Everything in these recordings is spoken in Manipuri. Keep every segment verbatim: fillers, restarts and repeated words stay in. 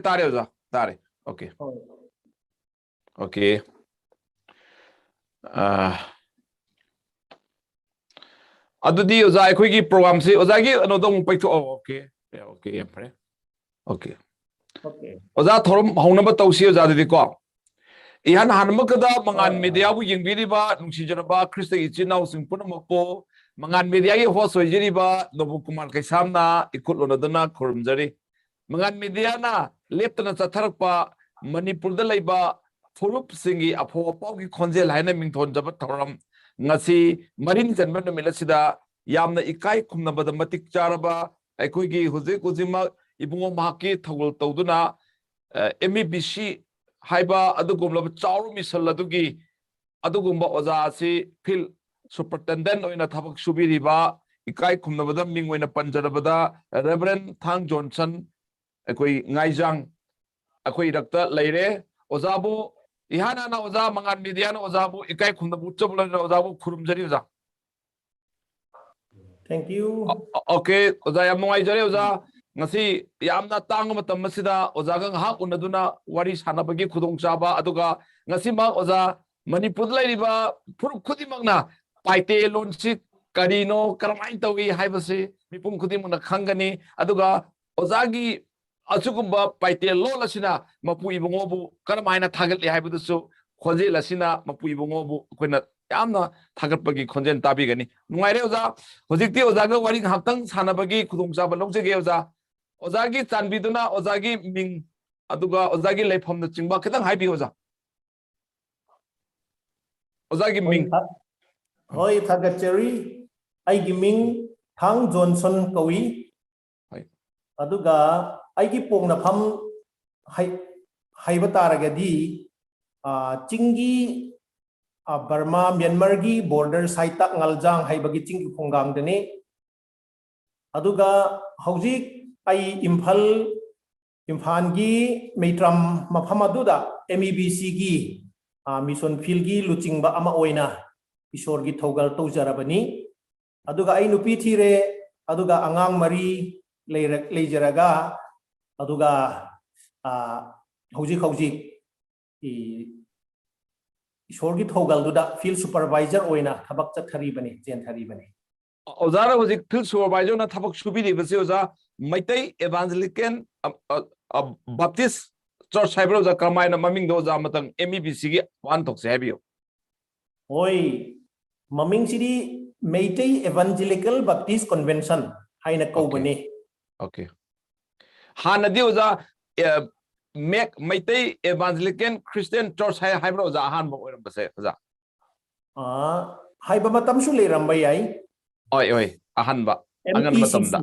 ꯇꯥꯔꯦ ꯑꯣꯖꯥ, ꯇꯥꯔꯦ꯫ Okay꯫ Okay꯫ ꯑꯥ, ꯑꯗꯨꯗꯤ ꯑꯣꯖꯥ, ꯑꯩꯈꯣꯏꯒꯤ programꯁꯤ ꯑꯣꯖꯥꯒꯤ ꯀꯩꯅꯣꯗꯣ ꯑꯃꯨꯛ ꯄꯩꯊꯣꯛꯑꯣ꯫ Okay꯫ Okay, ꯌꯥꯝ ꯐꯔꯦ꯫ Okay꯫ Okay꯫ ꯑꯣꯖꯥ, ꯊꯧꯔꯝ ꯍꯧꯅꯕ ꯇꯧꯁꯤ ꯑꯣꯖꯥ, ꯑꯗꯨꯗꯤꯀꯣ꯫ ꯏꯍꯥꯟ ꯍꯥꯟꯕꯃꯛꯇꯗ ꯃꯉꯥꯟ ꯑꯥ꯫ Mediaꯕꯨ ꯌꯦꯡꯕꯤꯔꯤꯕ ꯅꯨꯡꯁꯤꯖꯔꯕ ꯈ꯭ꯔꯤꯁꯇꯒꯤ ꯏꯆꯤꯟ ꯏꯅꯥꯎꯁꯤꯡ ꯄꯨꯝꯅꯃꯛꯄꯨ ꯃꯉꯥꯟ Mediaꯒꯤ host ꯑꯣꯏꯖꯔꯤꯕ ꯅꯣꯕꯨ ꯀꯨꯃꯥꯔ ꯀꯩꯁꯥꯝꯅ ꯏꯈꯨꯠ ꯂꯣꯟꯅꯗꯨꯅ ꯈꯨꯔꯨꯝꯖꯔꯤ꯫ ꯃꯉꯥꯟ Mediaꯅ ꯂꯦꯞꯇꯅ ꯆꯠꯊꯔꯛꯄ ꯃꯅꯤꯄꯨꯔꯗ ꯂꯩꯕ ꯐꯨꯔꯨꯞꯁꯤꯡꯒꯤ ꯑꯐꯥꯎ ꯑꯐꯥꯎꯒꯤ ꯈꯣꯟꯖꯦꯜ ꯍꯥꯏꯅ ꯃꯤꯡꯊꯣꯟꯖꯕ ꯊꯧꯔꯝ ꯉꯁꯤ ꯃꯔꯤꯅꯤ ꯆꯟꯕ ꯅꯨꯃꯤꯠ ꯑꯁꯤꯗ ꯌꯥꯝꯅ ꯏꯀꯥꯏ ꯈꯨꯝꯅꯕꯗ ꯃꯇꯤꯛ ꯆꯥꯔꯕ ꯑꯩꯈꯣꯏꯒꯤ ꯍꯧꯖꯤꯛ ꯍꯧꯖꯤꯛꯃꯛ ꯏꯕꯨꯡꯉꯣ ꯃꯍꯥꯛꯀꯤ ꯊꯧꯒꯜ ꯇꯧꯗꯨꯅ, ꯑ, MEBC ꯍꯥꯏꯕ ꯑꯗꯨꯒꯨꯝꯂꯕ ꯆꯥꯎꯔꯕ mission ꯑꯗꯨꯒꯤ ꯑꯗꯨꯒꯨꯝꯕ ꯑꯣꯖꯥ ꯑꯁꯤ field superintendent ꯑꯣꯏꯅ ꯊꯕꯛ ꯁꯨꯕꯤꯔꯤꯕ, ꯏꯀꯥꯏ ꯈꯨꯝꯅꯕꯗ ꯃꯤꯡ ꯑꯣꯏꯅ ꯄꯟꯖꯔꯕꯗ Reverend ꯊꯥꯡ ꯖꯣꯟꯁꯟ, ꯑꯩꯈꯣꯏ ꯉꯥꯏꯖꯥꯡ, ꯑꯩꯈꯣꯏ ꯏꯔꯛꯇ ꯂꯩꯔꯦ꯫ ꯑꯣꯖꯥꯕꯨ ꯏꯍꯥꯟ ꯍꯥꯟꯅ ꯑꯣꯖꯥ ꯃꯉꯥꯟ Mediaꯅ ꯑꯣꯖꯥꯕꯨ ꯏꯀꯥꯏ ꯈꯨꯝꯅꯕ ꯎꯠꯆꯕ ꯂꯣꯏꯅ ꯑꯣꯖꯥꯕꯨ ꯈꯨꯔꯨꯝꯖꯔꯤ ꯑꯣꯖꯥ꯫ Thank you꯫ ꯑ-, ꯑ-, okay, ꯑꯣꯖꯥ, ꯌꯥꯝ ꯅꯨꯡꯉꯥꯏꯖꯔꯦ ꯑꯣꯖꯥ꯫ ꯉꯁꯤ ꯌꯥꯝꯅ ꯇꯥꯡꯕ ꯃꯇꯝ ꯑꯁꯤꯗ ꯑꯣꯖꯥꯒ ꯉꯥꯏꯍꯥꯛ ꯎꯅꯗꯨꯅ ꯋꯥꯔꯤ ꯁꯥꯟꯅꯕꯒꯤ ꯈꯨꯗꯣꯡꯆꯥꯕ, ꯑꯗꯨꯒ ꯉꯁꯤꯃꯛ ꯑꯣꯖꯥ ꯃꯅꯤꯄꯨꯔꯗ ꯂꯩꯔꯤꯕ ꯐꯨꯔꯨꯞ ꯈꯨꯗꯤꯡꯃꯛꯅ ꯄꯥꯏꯇꯦ ꯂꯣꯟꯁꯤ ꯀꯔꯤꯅꯣ, ꯀꯔꯝꯍꯥꯏꯅ ꯇꯧꯏ ꯍꯥꯏꯕꯁꯤ ꯃꯤꯄꯨꯝ ꯈꯨꯗꯤꯡꯃꯛꯅ ꯈꯪꯒꯅꯤ꯫ ꯑꯗꯨꯒ ꯑꯣꯖꯥꯒꯤ ꯑꯆꯨꯒꯨꯝꯕ ꯄꯥꯏꯇꯦ ꯂꯣꯟ ꯑꯁꯤꯅ ꯃꯄꯨ ꯏꯕꯨꯡꯉꯣꯕꯨ ꯀꯔꯝꯍꯥꯏꯅ ꯊꯥꯒꯠꯂꯤ ꯍꯥꯏꯕꯗꯨꯁꯨ ꯈꯣꯟꯖꯦꯜ ꯑꯁꯤꯅ ꯃꯄꯨ ꯏꯕꯨꯡꯉꯣꯕꯨ ꯑꯩꯈꯣꯏꯅ ꯌꯥꯝꯅ ꯊꯥꯒꯠꯄꯒꯤ ꯈꯣꯟꯖꯦꯜ ꯇꯥꯕꯤꯒꯅꯤ꯫ ꯅꯨꯡꯉꯥꯏꯔꯦ ꯑꯣꯖꯥ, ꯍꯧꯖꯤꯛꯇꯤ ꯑꯣꯖꯥꯒ ꯋꯥꯔꯤ ꯉꯥꯏꯍꯥꯛꯇꯪ ꯁꯥꯟꯅꯕꯒꯤ ꯈꯨꯗꯣꯡꯆꯥꯕ ꯂꯧꯖꯒꯦ ꯑꯣꯖꯥ꯫ ꯑꯣꯖꯥꯒꯤ ꯆꯥꯟꯕꯤꯗꯨꯅ ꯑꯣꯖꯥꯒꯤ ꯃꯤꯡ, ꯑꯗꯨꯒ ꯑꯣꯖꯥꯒꯤ ꯂꯩꯐꯝꯅꯆꯤꯡꯕ ꯈꯤꯇꯪ ꯍꯥꯏꯕꯤꯌꯨ ꯑꯣꯖꯥ꯫ ꯑꯣꯖꯥꯒꯤ ꯍꯣꯏ, ꯃꯤꯡ꯫ ꯊꯥ-, ꯍꯣꯏ, ꯊꯥꯒꯠꯆꯔꯤ꯫ ꯑꯩꯒꯤ ꯃꯤꯡ ꯊꯥꯡ ꯖꯣꯟꯁꯟ ꯀꯧꯏ꯫ ꯍꯣꯏ꯫ ꯑꯗꯨꯒ ꯑꯩꯒꯤ ꯄꯣꯛꯅꯐꯝ ꯍꯥꯏ-, ꯍꯥꯏꯕ ꯇꯥꯔꯒꯗꯤ, ꯑ, ꯆꯤꯡꯒꯤ, ꯑ, ꯕꯔꯃꯥ, ꯃ꯭ꯌꯥꯟꯃꯥꯔꯒꯤ border sideꯇ ꯉꯥꯜꯖꯥꯡ ꯍꯥꯏꯕꯒꯤ ꯆꯤꯡꯒꯤ ꯈꯣꯡꯒꯥꯡꯗꯅꯤ꯫ ꯑꯗꯨꯒ ꯍꯧꯖꯤꯛ ꯑꯩ ꯏꯝꯐꯥꯜ, ꯏꯝꯐꯥꯜꯒꯤ ꯃꯩꯇ꯭ꯔꯝ ꯃꯐꯝ ꯑꯗꯨꯗ MEBCꯒꯤ, ꯑ, mission fieldꯒꯤ ꯂꯨꯆꯤꯡꯕ ꯑꯃ ꯑꯣꯏꯅ ꯏꯁꯣꯔꯒꯤ ꯊꯧꯒꯜ ꯇꯧꯖꯔꯕꯅꯤ꯫ ꯑꯗꯨꯒ ꯑꯩ ꯅꯨꯄꯤ ꯊꯤꯔꯦ, ꯑꯗꯨꯒ ꯑꯉꯥꯡ ꯃꯔꯤ ꯂꯩꯔ-, ꯂꯩꯖꯔꯒ, ꯑꯗꯨꯒ ꯑ, ꯍꯧꯖꯤꯛ ꯍꯧꯖꯤꯛ ꯏ-, ꯏꯁꯣꯔꯒꯤ ꯊꯧꯒꯜꯗꯨꯗ field supervisor ꯑꯣꯏꯅ ꯊꯕꯛ ꯆꯠꯊꯔꯤꯕꯅꯤ, ꯆꯦꯟꯊꯔꯤꯕꯅꯤ꯫ ꯑꯣꯖꯥꯅ ꯍꯧꯖꯤꯛ field supervisorꯅ ꯊꯕꯛ ꯁꯨꯕꯤꯔꯤꯕꯁꯤ ꯑꯣꯖꯥ ꯃꯩꯇꯩ Evangelical ꯑ, ꯑ, ꯑ, Baptist Church ꯍꯥꯏꯕ꯭ꯔꯥ ꯑꯣꯖꯥ? ꯀꯔꯝꯍꯥꯏꯅ ꯃꯃꯤꯡꯗꯣ ꯑꯣꯖꯥ ꯑꯃꯇꯪ M E B Cꯒꯤ ꯋꯥꯍꯟꯊꯣꯛꯁꯦ ꯍꯥꯏꯕꯤꯌꯨ꯫ ꯍꯣꯏ, ꯃꯃꯤꯡꯁꯤꯗꯤ ꯃꯩꯇꯩ Evangelical Baptist Convention ꯍꯥꯏꯅ ꯀꯧꯕꯅꯤ꯫ Okay. ꯍꯥꯟꯅꯗꯤ ꯑꯣꯖꯥ ꯑꯦ, ꯃꯦꯛ ꯃꯩꯇꯩ Evangelical Christian Church ꯍꯥꯏ ꯍꯥꯏꯕ꯭ꯔꯥ ꯑꯣꯖꯥ? ꯑꯍꯥꯟꯕ ꯑꯣꯏꯔꯝꯕꯁꯦ ꯑꯣꯖꯥ꯫ ꯑ, ꯍꯥꯏꯕ ꯃꯇꯝꯁꯨ ꯂꯩꯔꯝꯕ ꯌꯥꯏ꯫ ꯍꯣꯏ ꯍꯣꯏ, ꯑꯍꯥꯟꯕ ꯑꯉꯟ M E C C, ꯃꯇꯝꯗ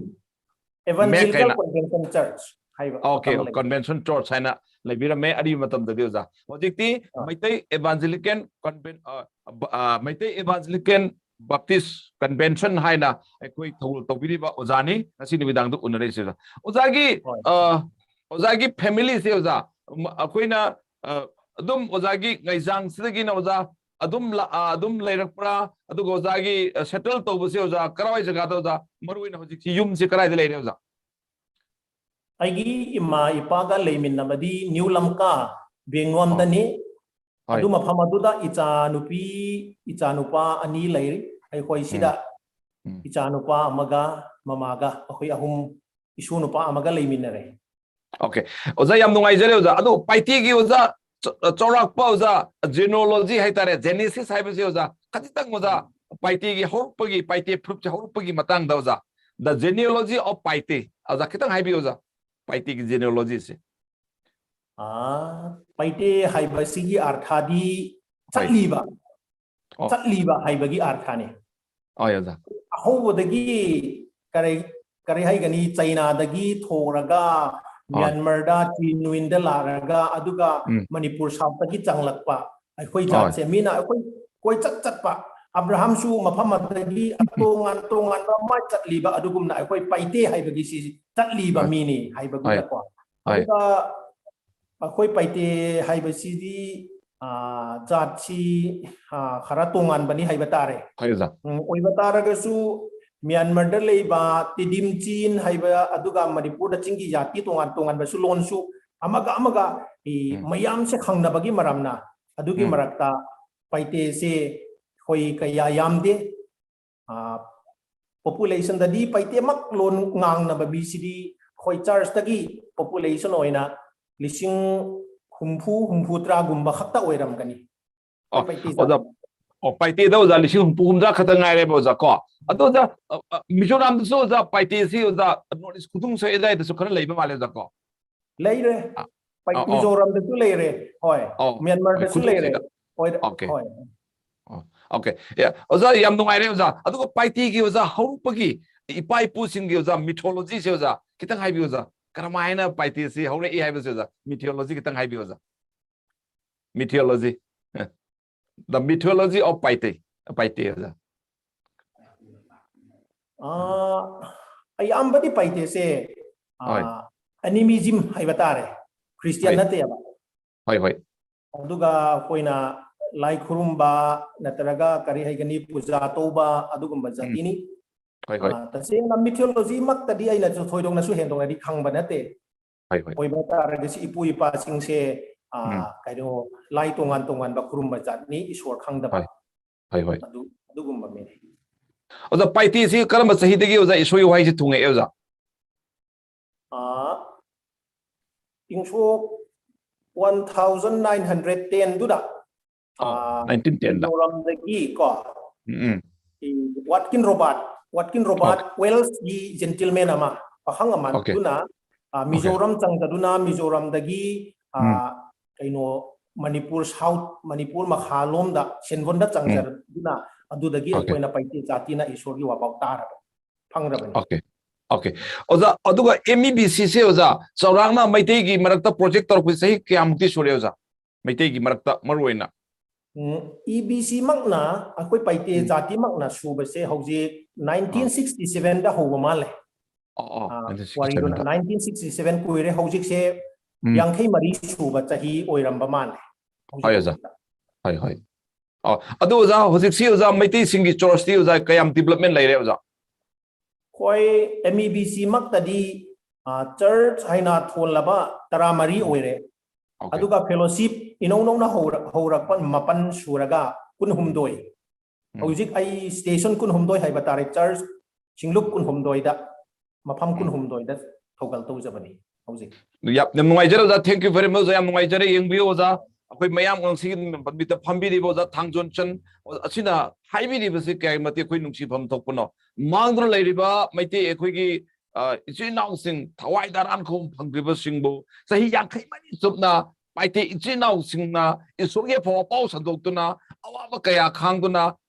Evangelical ꯀꯩꯅ? Convention Church ꯍꯥꯏꯕ Okay, ꯃꯇꯝ ꯂꯩ꯫ Convention Church ꯍꯥꯏꯅ ꯂꯩꯕꯤꯔꯝꯃꯦ ꯑꯔꯤꯕ ꯃꯇꯝꯗꯗꯤ ꯑꯣꯖꯥ꯫ ꯍꯧꯖꯤꯛꯇꯤ ꯑꯥ꯫ ꯃꯩꯇꯩ Evangelical Conven ꯑ, ꯕ- ꯑ, ꯃꯩꯇꯩ Evangelical Baptist Convention ꯍꯥꯏꯅ ꯑꯩꯈꯣꯏ ꯊꯧꯒꯜ ꯇꯧꯕꯤꯔꯤꯕ ꯑꯣꯖꯥꯅꯤ ꯉꯁꯤ ꯅꯨꯃꯤꯗꯥꯡꯗ ꯎꯅꯔꯤꯁꯦ ꯑꯣꯖꯥ꯫ ꯑꯣꯖꯥꯒꯤ ꯍꯣꯏ꯫ ꯑ, ꯑꯣꯖꯥꯒꯤ familyꯁꯦ ꯑꯣꯖꯥ, ꯃ- ꯑꯩꯈꯣꯏꯅ ꯑ, ꯑꯗꯨꯝ ꯑꯣꯖꯥꯒꯤ ꯉꯩꯖꯥꯡꯁꯤꯗꯒꯤꯅ ꯑꯣꯖꯥ ꯑꯗꯨꯝ ꯂꯥ- ꯑ, ꯑꯗꯨꯝ ꯂꯩꯔꯛꯄ꯭ꯔꯥ? ꯑꯗꯨꯒ ꯑꯣꯖꯥꯒꯤ settle ꯇꯧꯕꯁꯦ ꯑꯣꯖꯥ ꯀꯔꯥꯏꯋꯥꯏ ꯖꯒꯥꯗ ꯑꯣꯖꯥ? ꯃꯔꯨ ꯑꯣꯏꯅ ꯍꯧꯖꯤꯛꯁꯤ ꯌꯨꯝꯁꯦ ꯀꯗꯥꯏꯗ ꯂꯩꯔꯦ ꯑꯣꯖꯥ? ꯑꯩꯒꯤ ꯏꯃꯥ ꯏꯄꯥꯒ ꯂꯩꯃꯤꯟꯅꯕꯗꯤ ꯅ꯭ꯌꯨ ꯂꯝꯀꯥ, ꯕꯦꯡꯂꯣꯝꯗꯅꯤ꯫ ꯍꯣꯏ꯫ ꯑꯗꯨ ꯃꯐꯝ ꯑꯗꯨꯗ ꯏꯆꯥ ꯅꯨꯄꯤ, ꯏꯆꯥ ꯅꯨꯄꯥ ꯑꯅꯤ ꯂꯩꯔꯤ꯫ ꯑꯩꯈꯣꯏ ꯁꯤꯗ ꯎꯝ꯫ ꯏꯆꯥ ꯅꯨꯄꯥ ꯑꯃꯒ ꯃꯃꯥꯒ ꯑꯩꯈꯣꯏ ꯑꯍꯨꯝ, ꯏꯁꯨ ꯅꯨꯄꯥ ꯑꯃꯒ ꯂꯩꯃꯤꯟꯅꯔꯦ꯫ Okay, ꯑꯣꯖꯥ, ꯌꯥꯝ ꯅꯨꯡꯉꯥꯏꯖꯔꯦ ꯑꯣꯖꯥ꯫ ꯑꯗꯣ ꯄꯥꯏꯇꯦꯒꯤ ꯑꯣꯖꯥ ꯆ- ꯆꯥꯎꯔꯥꯛꯄ ꯑꯣꯖꯥ genealogy ꯍꯥꯏꯇꯥꯔꯦ, genesis ꯍꯥꯏꯕꯁꯦ ꯑꯣꯖꯥ ꯈꯖꯤꯛꯇꯪ ꯑꯣꯖꯥ ꯄꯥꯏꯇꯦꯒꯤ ꯍꯧꯔꯛꯄꯒꯤ, ꯄꯥꯏꯇꯦ ꯐꯨꯔꯨꯞꯁꯦ ꯍꯧꯔꯛꯄꯒꯤ ꯃꯇꯥꯡꯗ ꯑꯣꯖꯥ, the genealogy of ꯄꯥꯏꯇꯦ, ꯑꯣꯖꯥ ꯈꯤꯇꯪ ꯍꯥꯏꯕꯤꯌꯨ ꯑꯣꯖꯥ, ꯄꯥꯏꯇꯦꯒꯤ genealogyꯁꯦ꯫ ꯑꯥ, ꯄꯥꯏꯇꯦ ꯍꯥꯏꯕꯁꯤꯒꯤ ꯑꯥꯔꯊꯥꯗꯤ ꯍꯣꯏ꯫ ꯆꯠꯂꯤꯕ, ꯑꯣ꯫ ꯆꯠꯂꯤꯕ ꯍꯥꯏꯕꯒꯤ ꯑꯥꯔꯊꯥꯅꯤ꯫ ꯍꯣꯏ ꯑꯣꯖꯥ꯫ ꯑꯍꯧꯕꯗꯒꯤ ꯀꯔꯤ, ꯀꯔꯤ ꯍꯥꯏꯒꯅꯤ, ꯆꯩꯅꯥꯗꯒꯤ ꯊꯣꯛꯂꯒ ꯍꯣꯏ꯫ ꯃ꯭ꯌꯥꯟꯃꯥꯔꯗ, ꯆꯤꯟ ꯋꯤꯟꯗ ꯂꯥꯛꯂꯒ, ꯑꯗꯨꯒ ꯎꯝ꯫ ꯃꯅꯤꯄꯨꯔ ꯁꯥꯎꯠꯇꯒꯤ ꯆꯪꯂꯛꯄ ꯑꯩꯈꯣꯏ ꯍꯣꯏ꯫ ꯖꯥꯠꯁꯦ꯫ ꯃꯤꯅ ꯑꯩꯈꯣꯏ ꯀꯣꯏꯆꯠ ꯆꯠꯄ, ꯑꯕ꯭ꯔꯥꯍꯝꯁꯨ ꯃꯐꯝ ꯑꯃꯗꯒꯤ ꯇꯣꯉꯥꯟ ꯇꯣꯉꯥꯟꯕ ꯃꯥꯏ ꯆꯠꯂꯤꯕ, ꯑꯗꯨꯒꯨꯝꯅ ꯑꯩꯈꯣꯏ ꯄꯥꯏꯇꯦ ꯍꯥꯏꯕꯒꯤ ꯁꯤ ꯆꯠꯂꯤꯕ ꯍꯣꯏ꯫ ꯃꯤꯅꯤ ꯍꯥꯏꯕꯒꯨꯝꯅꯀꯣ꯫ ꯍꯣꯏ꯫ ꯑꯗꯨꯒ ꯑꯩꯈꯣꯏ ꯄꯥꯏꯇꯦ ꯍꯥꯏꯕꯁꯤꯗꯤ, ꯑꯥ, ꯖꯥꯠꯁꯤ, ꯑꯥ, ꯈꯔ ꯇꯣꯉꯥꯟꯕꯅꯤ ꯍꯥꯏꯕ ꯇꯥꯔꯦ꯫ ꯍꯣꯏ ꯑꯣꯖꯥ꯫ ꯎꯝ, ꯑꯣꯏꯕ ꯇꯥꯔꯒꯁꯨ ꯃ꯭ꯌꯥꯟꯃꯥꯔꯗ ꯂꯩꯕ ꯇꯤꯗꯤꯝ ꯆꯤꯟ ꯍꯥꯏꯕ, ꯑꯗꯨꯒ ꯃꯅꯤꯄꯨꯔꯗ ꯆꯤꯡꯒꯤ ꯖꯥꯇꯤ ꯇꯣꯉꯥꯟ ꯇꯣꯉꯥꯟꯕꯁꯨ ꯂꯣꯟꯁꯨ ꯑꯃꯒ ꯑꯃꯒ ꯃꯌꯥꯝꯁꯦ ꯈꯪꯅꯕꯒꯤ ꯃꯔꯝꯅ ꯑꯗꯨꯒꯤ ꯃꯔꯛꯇ ꯄꯥꯏꯇꯦꯁꯦ ꯑꯩꯈꯣꯏ ꯀꯌꯥ ꯌꯥꯝꯗꯦ꯫ ꯄꯣꯄꯨꯂꯦꯁꯟꯗꯗꯤ ꯄꯥꯏꯇꯦꯃꯛ ꯂꯣꯟ ꯉꯥꯡꯅꯕ ꯃꯤꯁꯤꯗꯤ ꯑꯩꯈꯣꯏ ꯆꯔꯆꯇꯒꯤ ꯄꯣꯄꯨꯂꯦꯁꯟ ꯑꯣꯏꯅ ꯂꯤꯁꯤꯡ ꯍꯨꯝꯐꯨ ꯍꯨꯝꯐꯨ ꯇꯔꯥꯒꯨꯝꯕ ꯈꯛꯇ ꯑꯣꯏꯔꯝꯒꯅꯤ꯫ ꯑꯣ ꯄꯥꯏꯇꯦꯗ ꯑꯣꯖꯥ ꯂꯤꯁꯤꯡ ꯍꯨꯝꯐꯨ ꯍꯨꯝꯗ꯭ꯔꯥ ꯈꯛꯇ ꯉꯥꯏꯔꯦꯕ ꯑꯣꯖꯥ ꯀꯣ꯫ ꯑꯗꯣ ꯑꯣꯖꯥ, ꯃꯤꯖꯣꯔꯥꯝꯗꯁꯨ ꯑꯣꯖꯥ ꯄꯥꯏꯇꯦꯁꯤ ꯑꯣꯖꯥ ꯅꯣꯔꯠ ꯏꯁ ꯈꯨꯗꯨꯝ ꯁꯣꯏ ꯑꯗꯨꯋꯥꯏꯗꯁꯨ ꯈꯔ ꯂꯩꯕ ꯃꯥꯜꯂꯦ ꯑꯣꯖꯥ ꯀꯣ꯫ ꯂꯩꯔꯦ꯫ ꯃꯤꯖꯣꯔꯥꯝꯗꯁꯨ ꯂꯩꯔꯦ꯫ ꯍꯣꯏ꯫ ꯃ꯭ꯌꯥꯟꯃꯥꯔꯗꯁꯨ ꯂꯩꯔꯦ꯫ ꯍꯣꯏ꯫ ꯑꯣꯀꯦ꯫ ꯑꯣꯖꯥ, ꯌꯥꯝ ꯅꯨꯡꯉꯥꯏꯔꯦ ꯑꯣꯖꯥ꯫ ꯑꯗꯨꯒ ꯄꯥꯏꯇꯦꯒꯤ ꯑꯣꯖꯥ ꯍꯧꯔꯛꯄꯒꯤ ꯏꯄꯥ ꯏꯄꯨꯁꯤꯡꯒꯤ ꯑꯣꯖꯥ ꯃꯤꯊꯣꯂꯣꯖꯤꯁꯦ ꯑꯣꯖꯥ ꯈꯤꯇꯪ ꯍꯥꯏꯕꯤꯌꯨ ꯑꯣꯖꯥ꯫ ꯀꯔꯝꯍꯥꯏꯅ ꯄꯥꯏꯇꯦꯁꯤ ꯍꯧꯔꯛꯏ ꯍꯥꯏꯕꯁꯦ ꯑꯣꯖꯥ, ꯃꯤꯊꯤꯌꯣꯂꯣꯖꯤ ꯈꯤꯇꯪ ꯍꯥꯏꯕꯤꯌꯨ ꯑꯣꯖꯥ꯫ Mythology. The mythology of Paite. ꯄꯥꯏꯇꯦ ꯑꯣꯖꯥ꯫ ꯑꯌꯥꯝꯕꯗꯤ ꯄꯥꯏꯇꯦꯁꯦ ꯑꯦꯅꯤꯃꯤꯖꯝ ꯍꯥꯏꯕ ꯇꯥꯔꯦ꯫ ꯈ꯭ꯔꯤꯁꯇꯤꯌꯥꯟ ꯅꯠꯇꯦꯕ꯫ ꯍꯣꯏ ꯍꯣꯏ꯫ ꯑꯗꯨꯒ ꯑꯩꯈꯣꯏꯅ ꯂꯥꯏ ꯈꯨꯔꯨꯝꯕ ꯅꯠꯇ꯭ꯔꯒ ꯀꯔꯤ ꯍꯥꯏꯒꯅꯤ, ꯄꯨꯖꯥ ꯇꯧꯕ ꯑꯗꯨꯒꯨꯝꯕ ꯖꯥꯇꯤꯅꯤ꯫ ꯍꯣꯏ ꯍꯣꯏ꯫ ꯇꯁꯦꯡꯅ ꯃꯤꯊꯤꯌꯣꯂꯣꯖꯤꯃꯛꯇꯗꯤ ꯑꯩꯅꯁꯨ ꯊꯣꯏꯗꯣꯛꯅꯁꯨ ꯍꯦꯟꯗꯣꯛꯅꯗꯤ ꯈꯪꯕ ꯅꯠꯇꯦ꯫ ꯍꯣꯏ ꯍꯣꯏ꯫ ꯑꯣꯏꯕ ꯇꯥꯔꯒꯁꯨ ꯏꯄꯨ ꯏꯄꯥꯁꯤꯡꯁꯦ ꯀꯩꯅꯣ ꯂꯥꯏ ꯇꯣꯉꯥꯟ ꯇꯣꯉꯥꯟꯕ ꯈꯨꯔꯨꯝꯕ ꯖꯥꯠꯅꯤ, ꯏꯁꯣꯔ ꯈꯪꯗꯕ꯫ ꯍꯣꯏ ꯍꯣꯏ꯫ ꯑꯗꯨ ꯑꯗꯨꯒꯨꯝꯕ ꯃꯤꯅꯤ꯫ ꯑꯣꯖꯥ, ꯄꯥꯏꯇꯦꯁꯤ ꯀꯔꯝꯕ ꯆꯍꯤꯗꯒꯤ ꯑꯣꯖꯥ ꯏꯁꯣꯏ ꯋꯥꯍꯩꯁꯤ ꯊꯨꯡꯉꯛꯑꯦ ꯑꯣꯖꯥ? ꯏꯪꯁꯣꯛ one thousand nine hundred ten ꯗꯨꯗ nineteen ten ꯗ꯫ ꯃꯤꯖꯣꯔꯥꯝꯗꯒꯤ ꯀꯣ ꯎꯝ ꯎꯝ꯫ ꯋꯥꯠꯀꯤꯟ ꯔꯣꯕꯥꯔꯠ, ꯋꯥꯠꯀꯤꯟ ꯔꯣꯕꯥꯔꯠ ꯋꯦꯜꯁꯀꯤ ꯖꯦꯟꯇꯤꯜꯃꯦꯟ ꯑꯃ, ꯄꯥꯈꯪ ꯑꯃ, ꯑꯗꯨꯅ ꯃꯤꯖꯣꯔꯥꯝ ꯆꯪꯗꯗꯨꯅ ꯃꯤꯖꯣꯔꯥꯝꯗꯒꯤ ꯀꯩꯅꯣ ꯃꯅꯤꯄꯨꯔ ꯁꯥꯎꯠ, ꯃꯅꯤꯄꯨꯔ ꯃꯈꯥꯂꯣꯝꯗ ꯁꯦꯟꯕꯣꯟꯗ ꯆꯪꯖꯔꯗꯨꯅ ꯑꯗꯨꯗꯒꯤ ꯑꯩꯈꯣꯏꯅ ꯄꯥꯏꯇꯦ ꯖꯥꯇꯤꯅ ꯏꯁꯣꯔꯒꯤ ꯋꯥꯄꯥꯎ ꯇꯥꯔꯕ ꯐꯪꯈ꯭ꯔꯕꯅꯤ꯫ Okay okay. ꯑꯣꯖꯥ, ꯑꯗꯨꯒ M E B C ꯁꯦ ꯑꯣꯖꯥ ꯆꯥꯎꯔꯥꯛꯅ ꯃꯩꯇꯩꯒꯤ ꯃꯔꯛꯇ ꯄ꯭ꯔꯣꯖꯦꯛ ꯇꯧꯔꯛꯄꯁꯦ ꯆꯍꯤ ꯀꯌꯥꯃꯨꯛꯇꯤ ꯁꯨꯔꯦ ꯑꯣꯖꯥ? ꯃꯩꯇꯩꯒꯤ ꯃꯔꯛꯇ ꯃꯔꯨ ꯑꯣꯏꯅ꯫ ꯎꯝ, E B C ꯃꯛꯅ ꯑꯩꯈꯣꯏ ꯄꯥꯏꯇꯦ ꯖꯥꯇꯤꯃꯛꯅ ꯁꯨꯕꯁꯦ ꯍꯧꯖꯤꯛ nineteen sixty seven ꯗ ꯍꯧꯕ ꯃꯥꯜꯂꯦ꯫ ꯑꯣ ꯑꯣ꯫ ꯋꯥꯔꯤꯗꯨꯅ nineteen sixty seven ꯀꯨꯏꯔꯦ, ꯍꯧꯖꯤꯛꯁꯦ ꯌꯥꯡꯈꯩ ꯃꯔꯤ ꯁꯨꯕ ꯆꯍꯤ ꯑꯣꯏꯔꯝꯕ ꯃꯥꯜꯂꯦ꯫ ꯍꯣꯏ ꯑꯣꯖꯥ꯫ ꯍꯣꯏ ꯍꯣꯏ꯫ ꯑꯣ ꯑꯗꯨ ꯑꯣꯖꯥ, ꯍꯧꯖꯤꯛꯁꯤ ꯑꯣꯖꯥ ꯃꯩꯇꯩꯁꯤꯡꯒꯤ ꯆꯔꯆꯇꯤ ꯑꯣꯖꯥ ꯀꯌꯥꯝ ꯗꯤꯕꯂꯞꯃꯦꯟ ꯂꯩꯔꯦ ꯑꯣꯖꯥ? ꯑꯩꯈꯣꯏ M E B C ꯃꯛꯇꯗꯤ ꯆꯔꯆ ꯍꯥꯏꯅ ꯊꯣꯜꯂꯕ ꯇꯔꯥꯃꯔꯤ ꯑꯣꯏꯔꯦ꯫ Okay. ꯑꯗꯨꯒ ꯐꯦꯂꯣꯁꯤꯞ ꯏꯅꯧ ꯅꯧꯅ ꯍꯧꯔꯛ- ꯍꯧꯔꯛꯄ ꯃꯥꯄꯟ ꯁꯨꯔꯒ ꯀꯨꯟꯍꯨꯝꯗꯣꯏ꯫ ꯎꯝ. ꯍꯧꯖꯤꯛ ꯑꯩ ꯁ꯭ꯇꯦꯁꯟ ꯀꯨꯟꯍꯨꯝꯗꯣꯏ ꯍꯥꯏꯕ ꯇꯥꯔꯦ, ꯆꯔꯆ ꯁꯤꯡꯂꯨꯞ ꯀꯨꯟꯍꯨꯝꯗꯣꯏꯗ, ꯃꯐꯝ ꯎꯝ. ꯀꯨꯟꯍꯨꯝꯗꯣꯏꯗ ꯊꯧꯒꯜ ꯇꯧꯖꯕꯅꯤ ꯍꯧꯖꯤꯛ꯫ ꯌꯥꯝ ꯌꯥꯝ ꯅꯨꯡꯉꯥꯏꯖꯔꯦ ꯑꯣꯖꯥ, thank you very much ꯑꯣꯖꯥ, ꯌꯥꯝ ꯅꯨꯡꯉꯥꯏꯖꯔꯦ꯫ ꯌꯦꯡꯕꯤꯌꯨ ꯑꯣꯖꯥ, ꯑꯩꯈꯣꯏ ꯃꯌꯥꯝ ꯉꯁꯤꯒꯤ ꯅꯨꯃꯤꯠꯇ ꯐꯝꯕꯤꯔꯤꯕ ꯑꯣꯖꯥ ꯊꯥꯡꯖꯣꯟꯆꯟ ꯑꯁꯤꯅ ꯍꯥꯏꯕꯤꯔꯤꯕꯁꯤ ꯀꯌꯥꯒꯤ ꯃꯇꯤꯛ ꯑꯩꯈꯣꯏ ꯅꯨꯡꯁꯤꯐꯝ ꯊꯣꯛꯄꯅꯣ꯫ ꯃꯥꯡꯗꯨꯅ ꯂꯩꯔꯤꯕ ꯃꯩꯇꯩ ꯑꯩꯈꯣꯏꯒꯤ ꯑ, ꯏꯆꯤꯜ ꯏꯅꯥꯎꯁꯤꯡ ꯊꯋꯥꯏ ꯇꯔꯥꯟ ꯈꯣꯝ ꯐꯪꯗ꯭ꯔꯤꯕꯁꯤꯡꯕꯨ ꯆꯍꯤ ꯌꯥꯡꯈꯩ ꯃꯔꯤ ꯆꯨꯞꯅ ꯃꯩꯇꯩ ꯏꯆꯤꯜ ꯏꯅꯥꯎꯁꯤꯡꯅ ꯏꯁꯣꯔꯒꯤ ꯑꯐꯕ ꯄꯥꯎ ꯁꯟꯗꯣꯛꯇꯨꯅ, ꯑꯋꯥꯕ ꯀꯌꯥ ꯈꯥꯡꯗꯨꯅ,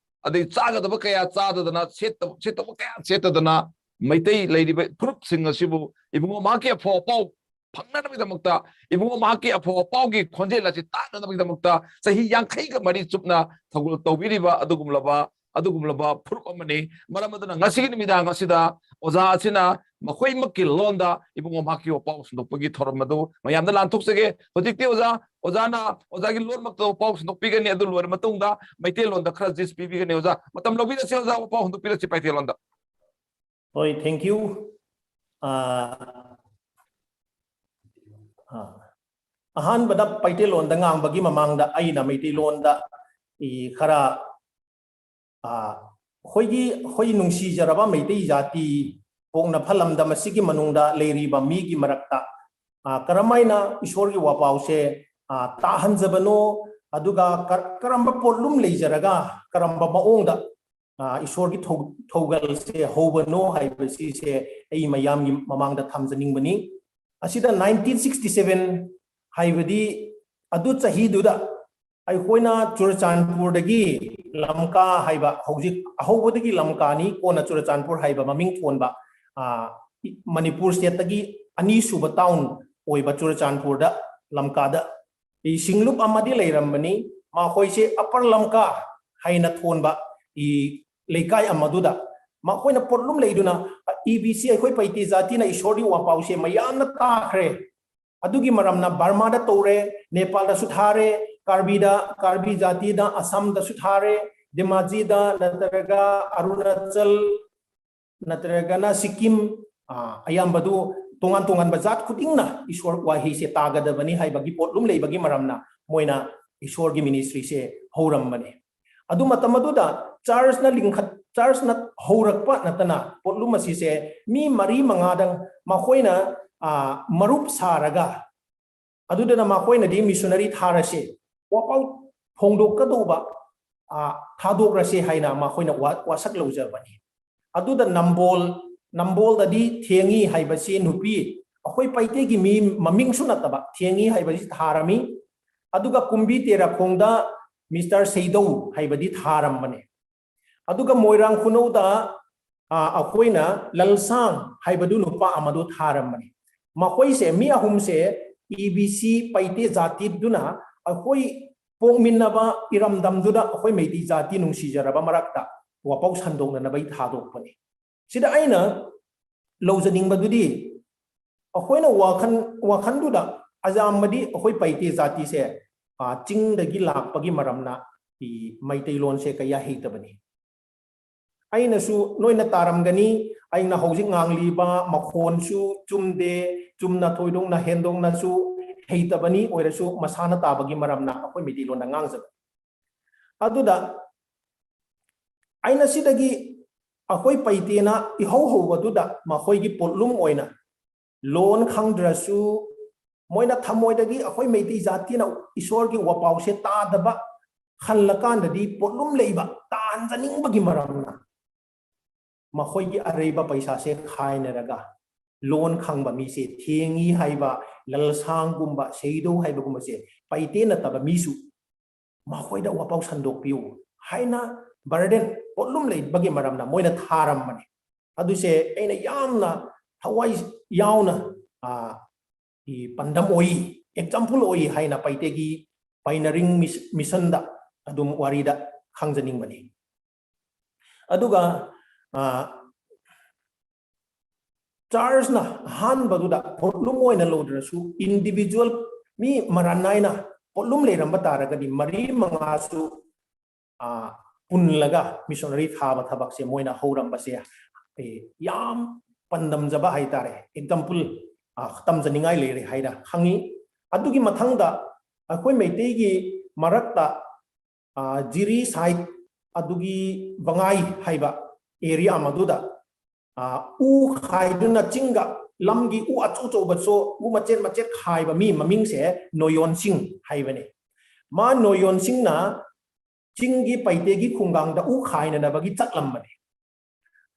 ꯑꯗꯩ ꯆꯥꯒꯗꯕ ꯀꯌꯥ ꯆꯥꯗꯗꯅ, ꯁꯦꯠꯇꯕ ꯁꯦꯠꯇꯕ ꯀꯌꯥ ꯁꯦꯠꯇꯗꯅ ꯃꯩꯇꯩ ꯂꯩꯔꯤꯕ ꯐꯨꯔꯨꯞꯁꯤꯡ ꯑꯁꯤꯕꯨ ꯏꯕꯨꯡꯉꯣ ꯃꯍꯥꯛꯀꯤ ꯑꯐꯕ ꯄꯥꯎ ꯐꯪꯅꯅꯕꯒꯤꯗꯃꯛꯇ, ꯏꯕꯨꯡꯉꯣ ꯃꯍꯥꯛꯀꯤ ꯑꯐꯕ ꯄꯥꯎꯒꯤ ꯈꯣꯟꯖꯦꯜ ꯑꯁꯤ ꯇꯥꯅꯅꯕꯒꯤꯗꯃꯛꯇ ꯆꯍꯤ ꯌꯥꯡꯈꯩꯒ ꯃꯔꯤ ꯆꯨꯞꯅ ꯊꯧꯒꯜ ꯇꯧꯕꯤꯔꯤꯕ ꯑꯗꯨꯒꯨꯝꯂꯕ ꯑꯗꯨꯒꯨꯝꯂꯕ ꯐꯨꯔꯨꯞ ꯑꯃꯅꯤ꯫ ꯃꯔꯝ ꯑꯗꯨꯅ ꯉꯁꯤꯒꯤ ꯅꯨꯃꯤꯗꯥꯡ ꯑꯁꯤꯗ ꯑꯣꯖꯥ ꯑꯁꯤꯅ ꯃꯈꯣꯏꯃꯛꯀꯤ ꯂꯣꯟꯗ ꯏꯕꯨꯡꯉꯣ ꯃꯍꯥꯛꯀꯤ ꯋꯥꯄꯥꯎ ꯁꯟꯗꯣꯛꯄꯒꯤ ꯊꯧꯔꯝ ꯑꯗꯨ ꯃꯌꯥꯝꯗ ꯂꯥꯟꯊꯣꯛꯆꯒꯦ꯫ ꯍꯧꯖꯤꯛꯇꯤ ꯑꯣꯖꯥ, ꯑꯣꯖꯥꯅ ꯑꯣꯖꯥꯒꯤ ꯂꯣꯟꯃꯛꯇ ꯋꯥꯄꯥꯎ ꯁꯟꯗꯣꯛꯄꯤꯒꯅꯤ꯫ ꯑꯗꯨ ꯂꯣꯏꯔ ꯃꯇꯨꯡꯗ ꯃꯩꯇꯩꯂꯣꯟꯗ ꯈꯔ ꯖꯤꯁ ꯄꯤꯕꯤꯒꯅꯤ꯫ ꯑꯣꯖꯥ, ꯃꯇꯝ ꯂꯧꯕꯤꯔꯁꯤ ꯑꯣꯖꯥ, ꯋꯥꯄꯥꯎ ꯍꯟꯗꯣꯛꯄꯤꯔꯁꯤ ꯄꯥꯏꯇꯦꯂꯣꯟꯗ꯫ ꯍꯣꯏ, thank you꯫ ꯑ, ꯑ, ꯑꯍꯥꯟꯕꯗ ꯄꯩꯇꯩꯂꯣꯟꯗ ꯉꯥꯡꯕꯒꯤ ꯃꯃꯥꯡꯗ ꯑꯩꯅ ꯃꯩꯇꯩꯂꯣꯟꯗ ꯏ ꯈꯔ, ꯑ, ꯑꯩꯈꯣꯏꯒꯤ, ꯑꯩꯈꯣꯏ ꯅꯨꯡꯁꯤꯖꯔꯕ ꯃꯩꯇꯩ ꯖꯥꯇꯤ ꯄꯣꯛꯅꯐꯝ ꯂꯝꯗꯝ ꯑꯁꯤꯒꯤ ꯃꯅꯨꯡꯗ ꯂꯩꯔꯤꯕ ꯃꯤꯒꯤ ꯃꯔꯛꯇ, ꯑ, ꯀꯔꯝꯍꯥꯏꯅ ꯏꯁꯣꯔꯒꯤ ꯋꯥꯄꯥꯎꯁꯦ, ꯑ, ꯇꯥꯍꯟꯖꯕꯅꯣ, ꯑꯗꯨꯒ ꯀ-, ꯀꯔꯝꯕ ꯄꯣꯠꯂꯨꯝ ꯂꯩꯖꯔꯒ ꯀꯔꯝꯕ ꯃꯑꯣꯡꯗ ꯑ, ꯏꯁꯣꯔꯒꯤ ꯊꯧ-, ꯊꯧꯒꯜꯁꯦ ꯍꯧꯕꯅꯣ ꯍꯥꯏꯕꯁꯤꯁꯦ ꯑꯩ ꯃꯌꯥꯝꯒꯤ ꯃꯃꯥꯡꯗ ꯊꯝꯖꯅꯤꯡꯕꯅꯤ꯫ ꯑꯁꯤꯗ nineteen sixty seven ꯍꯥꯏꯕꯗꯤ ꯑꯗꯨ ꯆꯍꯤꯗꯨꯗ ꯑꯩꯈꯣꯏꯅ ꯆꯨꯔꯆꯥꯟꯄꯨꯔꯗꯒꯤ ꯂꯝꯀꯥ ꯍꯥꯏꯕ, ꯍꯧꯖꯤꯛ ꯑꯍꯧꯕꯗꯒꯤ ꯂꯝꯀꯥꯅꯤ, ꯀꯣꯟꯅ ꯆꯨꯔꯆꯥꯟꯄꯨꯔ ꯍꯥꯏꯕ ꯃꯃꯤꯡ ꯊꯣꯟꯕ, ꯑ, ꯃꯅꯤꯄꯨꯔ stateꯇꯒꯤ ꯑꯅꯤꯁꯨꯕ town ꯑꯣꯏꯕ ꯆꯨꯔꯆꯥꯟꯄꯨꯔꯗ, ꯂꯝꯀꯥꯗ ꯏ ꯁꯤꯡꯂꯨꯞ ꯑꯃꯗꯤ ꯂꯩꯔꯝꯕꯅꯤ꯫ ꯃꯈꯣꯏꯁꯦ Upper Lamka ꯍꯥꯏꯅ ꯊꯣꯟꯕ ꯏ ꯂꯩꯀꯥꯏ ꯑꯃꯗꯨꯗ ꯃꯈꯣꯏꯅ ꯄꯣꯠꯂꯨꯝ ꯂꯩꯗꯨꯅ, "ꯏꯕꯤꯁꯤ ꯑꯩꯈꯣꯏ ꯄꯩꯇꯦ ꯖꯥꯇꯤꯅ ꯏꯁꯣꯔꯒꯤ ꯋꯥꯄꯥꯎꯁꯦ ꯃꯌꯥꯝꯅ ꯇꯥꯈ꯭ꯔꯦ꯫ ꯑꯗꯨꯒꯤ ꯃꯔꯝꯅ ꯕꯔꯃꯥꯗ ꯇꯧꯔꯦ, ꯅꯦꯄꯥꯜꯗꯁꯨ ꯊꯥꯔꯦ, ꯀꯥꯔꯕꯤꯗ, ꯀꯥꯔꯕꯤ ꯖꯥꯇꯤꯗ ꯑꯁꯥꯝꯗꯁꯨ ꯊꯥꯔꯦ, ꯙꯦꯃꯥꯖꯤꯗ ꯅꯠꯇ꯭ꯔꯒ ꯑꯔꯨꯅꯥꯆꯜ ꯅꯠꯇ꯭ꯔꯒꯅ ꯁꯤꯛꯀꯤꯝ, ꯑ, ꯑꯌꯥꯝꯕꯗꯨ ꯇꯣꯉꯥꯟ ꯇꯣꯉꯥꯟꯕ ꯖꯥꯠ ꯈꯨꯗꯤꯡꯅ ꯏꯁꯣꯔ ꯋꯥꯍꯩꯁꯦ ꯇꯥꯒꯗꯕꯅꯤ ꯍꯥꯏꯕꯒꯤ ꯄꯣꯠꯂꯨꯝ ꯂꯩꯕꯒꯤ ꯃꯔꯝꯅ ꯃꯣꯏꯅ ꯏꯁꯣꯔꯒꯤ ꯃꯤꯅꯤꯁꯇ꯭ꯔꯤꯁꯦ ꯍꯧꯔꯝꯕꯅꯤ꯫ ꯑꯗꯨ ꯃꯇꯝ ꯑꯗꯨꯗ ꯆꯔꯆꯅ ꯂꯤꯡꯈꯠ ꯆꯔꯆꯅ ꯍꯧꯔꯛꯄ ꯅꯠꯇꯅ ꯄꯣꯠꯂꯨꯝ ꯑꯁꯤꯁꯦ ꯃꯤ ꯃꯔꯤ ꯃꯉꯥꯗꯪ ꯃꯈꯣꯏꯅ ꯃꯔꯨꯞ ꯁꯥꯔꯒ ꯑꯗꯨꯗꯨꯅ ꯃꯈꯣꯏꯅꯗꯤ ꯃꯤꯁꯣꯅꯔꯤ ꯊꯥꯔꯁꯦ, ꯋꯥꯄꯥꯎ ꯐꯣꯡꯗꯣꯛꯀꯗꯧꯕ ꯊꯥꯗꯣꯛꯂꯁꯦ ꯍꯥꯏꯅ ꯃꯈꯣꯏꯅ ꯋꯥꯁꯛ ꯂꯧꯖꯕꯅꯤ꯫ ꯑꯗꯨꯗ ꯅꯝꯕꯣꯜ ꯅꯝꯕꯣꯜꯗꯗꯤ ꯊꯦꯡꯉꯤ ꯍꯥꯏꯕꯁꯤ ꯅꯨꯄꯤ ꯑꯩꯈꯣꯏ ꯄꯩꯇꯩꯒꯤ ꯃꯤ ꯃꯃꯤꯡꯁꯨ ꯅꯠꯇꯕ ꯊꯦꯡꯉꯤ ꯍꯥꯏꯕꯁꯤ ꯊꯥꯔꯝꯃꯤ꯫ ꯑꯗꯨꯒ ꯀꯨꯝꯕꯤ ꯇꯦꯔꯥꯈꯣꯡꯗ ꯃꯤꯁꯇꯔ ꯁꯩꯗꯧ ꯍꯥꯏꯕꯗꯤ ꯊꯥꯔꯝꯕꯅꯦ꯫ ꯑꯗꯨꯒ ꯃꯣꯏꯔꯥꯡ ꯈꯨꯅꯧꯗ ꯑꯩꯈꯣꯏꯅ ꯂꯜꯁꯥꯡ ꯍꯥꯏꯕꯗꯨ ꯅꯨꯄꯥ ꯑꯃꯗꯨ ꯊꯥꯔꯝꯕꯅꯤ꯫ ꯃꯈꯣꯏꯁꯦ ꯃꯤ ꯑꯍꯨꯝꯁꯦ ꯏ ꯕꯤ ꯁꯤ ꯄꯩꯇꯦ ꯖꯥꯇꯤꯗꯨꯅ ꯑꯩꯈꯣꯏ ꯄꯣꯛꯃꯤꯟꯅꯕ ꯏꯔꯝꯗꯝꯗꯨꯗ ꯑꯩꯈꯣꯏ ꯃꯩꯇꯩ ꯖꯥꯇꯤ ꯅꯨꯡꯁꯤꯖꯔꯕ ꯃꯔꯛꯇ ꯋꯥꯄꯥꯎ ꯁꯟꯗꯣꯛꯅꯅꯕꯒꯤ ꯊꯥꯗꯣꯛꯄꯅꯤ꯫ ꯁꯤꯗ ꯑꯩꯅ ꯂꯧꯖꯅꯤꯡꯕꯗꯨꯗꯤ ꯑꯩꯈꯣꯏꯅ ꯋꯥꯈꯜ ꯋꯥꯈꯜꯗꯨꯗ ꯑꯌꯥꯝꯕꯗꯤ ꯑꯩꯈꯣꯏ ꯄꯩꯇꯦ ꯖꯥꯇꯤꯁꯦ ꯆꯤꯡꯗꯒꯤ ꯂꯥꯛꯄꯒꯤ ꯃꯔꯝꯅ ꯃꯩꯇꯩꯂꯣꯟꯁꯦ ꯀꯌꯥ ꯍꯩꯇꯕꯅꯤ꯫ ꯑꯩꯅꯁꯨ ꯅꯣꯏꯅ ꯇꯥꯔꯝꯒꯅꯤ, ꯑꯩꯅ ꯍꯧꯖꯤꯛ ꯉꯥꯡꯂꯤꯕ ꯃꯈꯣꯟꯁꯨ ꯆꯨꯝꯗꯦ, ꯆꯨꯝꯅ ꯊꯣꯏꯗꯣꯛꯅ ꯍꯦꯟꯗꯣꯛꯅꯁꯨ ꯍꯩꯇꯕꯅꯤ꯫ ꯑꯣꯏꯔꯁꯨ ꯃꯁꯥꯅ ꯇꯥꯕꯒꯤ ꯃꯔꯝꯅ ꯑꯩꯈꯣꯏ ꯃꯩꯇꯩꯂꯣꯟꯗ ꯉꯥꯡꯖꯕꯅꯤ꯫ ꯑꯗꯨꯗ ꯑꯩꯅ ꯁꯤꯗꯒꯤ ꯑꯩꯈꯣꯏ ꯄꯩꯇꯦꯅ ꯏꯍꯧ ꯍꯧꯕꯗꯨꯗ ꯃꯈꯣꯏꯒꯤ ꯄꯣꯠꯂꯨꯝ ꯑꯣꯏꯅ ꯂꯣꯟ ꯈꯪꯗ꯭ꯔꯁꯨ ꯃꯣꯏꯅ ꯊꯃꯣꯏꯗꯒꯤ ꯑꯩꯈꯣꯏ ꯃꯩꯇꯩ ꯖꯥꯇꯤꯅ ꯏꯁꯣꯔꯒꯤ ꯋꯥꯄꯥꯎꯁꯦ ꯇꯥꯗꯕ ꯈꯜꯂꯀꯥꯟꯗꯗꯤ ꯄꯣꯠꯂꯨꯝ ꯂꯩꯕ ꯇꯥꯟꯖꯅꯤꯡꯕꯒꯤ ꯃꯔꯝꯅ ꯃꯈꯣꯏꯒꯤ ꯑꯔꯩꯕ ꯄꯩꯁꯥꯁꯦ ꯈꯥꯏꯅꯔꯒ ꯂꯣꯟ ꯈꯪꯕ ꯃꯤꯁꯦ ꯊꯦꯡꯉꯤ ꯍꯥꯏꯕ, ꯂꯜꯁꯥꯡꯒꯨꯝꯕ, ꯁꯩꯗꯧ ꯍꯥꯏꯕꯒꯨꯝꯕꯁꯦ ꯄꯩꯇꯦ ꯅꯠꯇꯕ ꯃꯤꯁꯨ ꯃꯈꯣꯏꯗ ꯋꯥꯄꯥꯎ ꯁꯟꯗꯣꯛꯄꯤꯌꯨ ꯍꯥꯏꯅ ꯕꯔꯗꯦꯟ ꯄꯣꯠꯂꯨꯝ ꯂꯩꯕꯒꯤ ꯃꯔꯝꯅ ꯃꯣꯏꯅ ꯊꯥꯔꯝꯕꯅꯤ꯫ ꯑꯗꯨꯁꯦ ꯑꯩꯅ ꯌꯥꯝꯅ ꯊꯋꯥꯏ ꯌꯥꯎꯅ ꯄꯥꯟꯗꯝ ꯑꯣꯏ, ꯑꯦꯛꯖꯥꯝꯄꯜ ꯑꯣꯏ ꯍꯥꯏꯅ ꯄꯩꯇꯦꯒꯤ ꯄꯥꯏꯅꯔꯤꯡ ꯃꯤꯁꯟꯗ ꯑꯗꯨꯝ ꯋꯥꯔꯤꯗ ꯈꯪꯖꯅꯤꯡꯕꯅꯤ꯫ ꯑꯗꯨꯒ ꯆꯥꯔꯆꯅ ꯑꯍꯥꯟꯕꯗꯨꯗ ꯄꯣꯠꯂꯨꯝ ꯑꯣꯏꯅ ꯂꯧꯗ꯭ꯔꯁꯨ ꯏꯟꯗꯤꯕꯤꯖꯨꯋꯦꯜ ꯃꯤ ꯃꯔꯥꯟ ꯅꯥꯏꯅ ꯄꯣꯠꯂꯨꯝ ꯂꯩꯔꯝꯕ ꯇꯥꯔꯒꯗꯤ ꯃꯔꯤ ꯃꯉꯥꯁꯨ ꯄꯨꯜꯂꯒ ꯃꯤꯁꯣꯅꯔꯤ ꯊꯥꯕ ꯊꯕꯛꯁꯦ ꯃꯣꯏꯅ ꯍꯧꯔꯝꯕꯁꯦ ꯌꯥꯝ ꯄꯥꯟꯗꯝꯖꯕ ꯍꯥꯏꯇꯥꯔꯦ, ꯑꯦꯛꯖꯥꯝꯄꯜ ꯇꯝꯖꯅꯤꯡꯉꯥꯏ ꯂꯩꯔꯦ ꯍꯥꯏꯅ ꯈꯪꯉꯤ꯫ ꯑꯗꯨꯒꯤ ꯃꯊꯪꯗ ꯑꯩꯈꯣꯏ ꯃꯩꯇꯩꯒꯤ ꯃꯔꯛꯇ ꯖꯤꯔꯤ ꯁꯥꯏꯠ, ꯑꯗꯨꯒꯤ ꯕꯉꯥꯏ ꯍꯥꯏꯕ ꯑꯦꯔꯤꯌꯥ ꯑꯃꯗꯨꯗ ꯎ ꯈꯥꯏꯗꯨꯅ, ꯆꯤꯡꯒ ꯂꯝꯒꯤ ꯎ ꯑꯆꯧ ꯑꯆꯧꯕꯁꯨ ꯎ ꯃꯆꯦꯠ ꯃꯆꯦꯠ ꯈꯥꯏꯕ ꯃꯤ ꯃꯃꯤꯡꯁꯦ ꯅꯣꯌꯣꯟꯁꯤꯡ ꯍꯥꯏꯕꯅꯤ꯫ ꯃꯥ ꯅꯣꯌꯣꯟꯁꯤꯡꯅ ꯆꯤꯡꯒꯤ ꯄꯩꯇꯦꯒꯤ ꯈꯨꯡꯒꯪꯗ ꯎ ꯈꯥꯏꯅꯅꯕꯒꯤ ꯆꯠꯂꯝꯕꯅꯤ꯫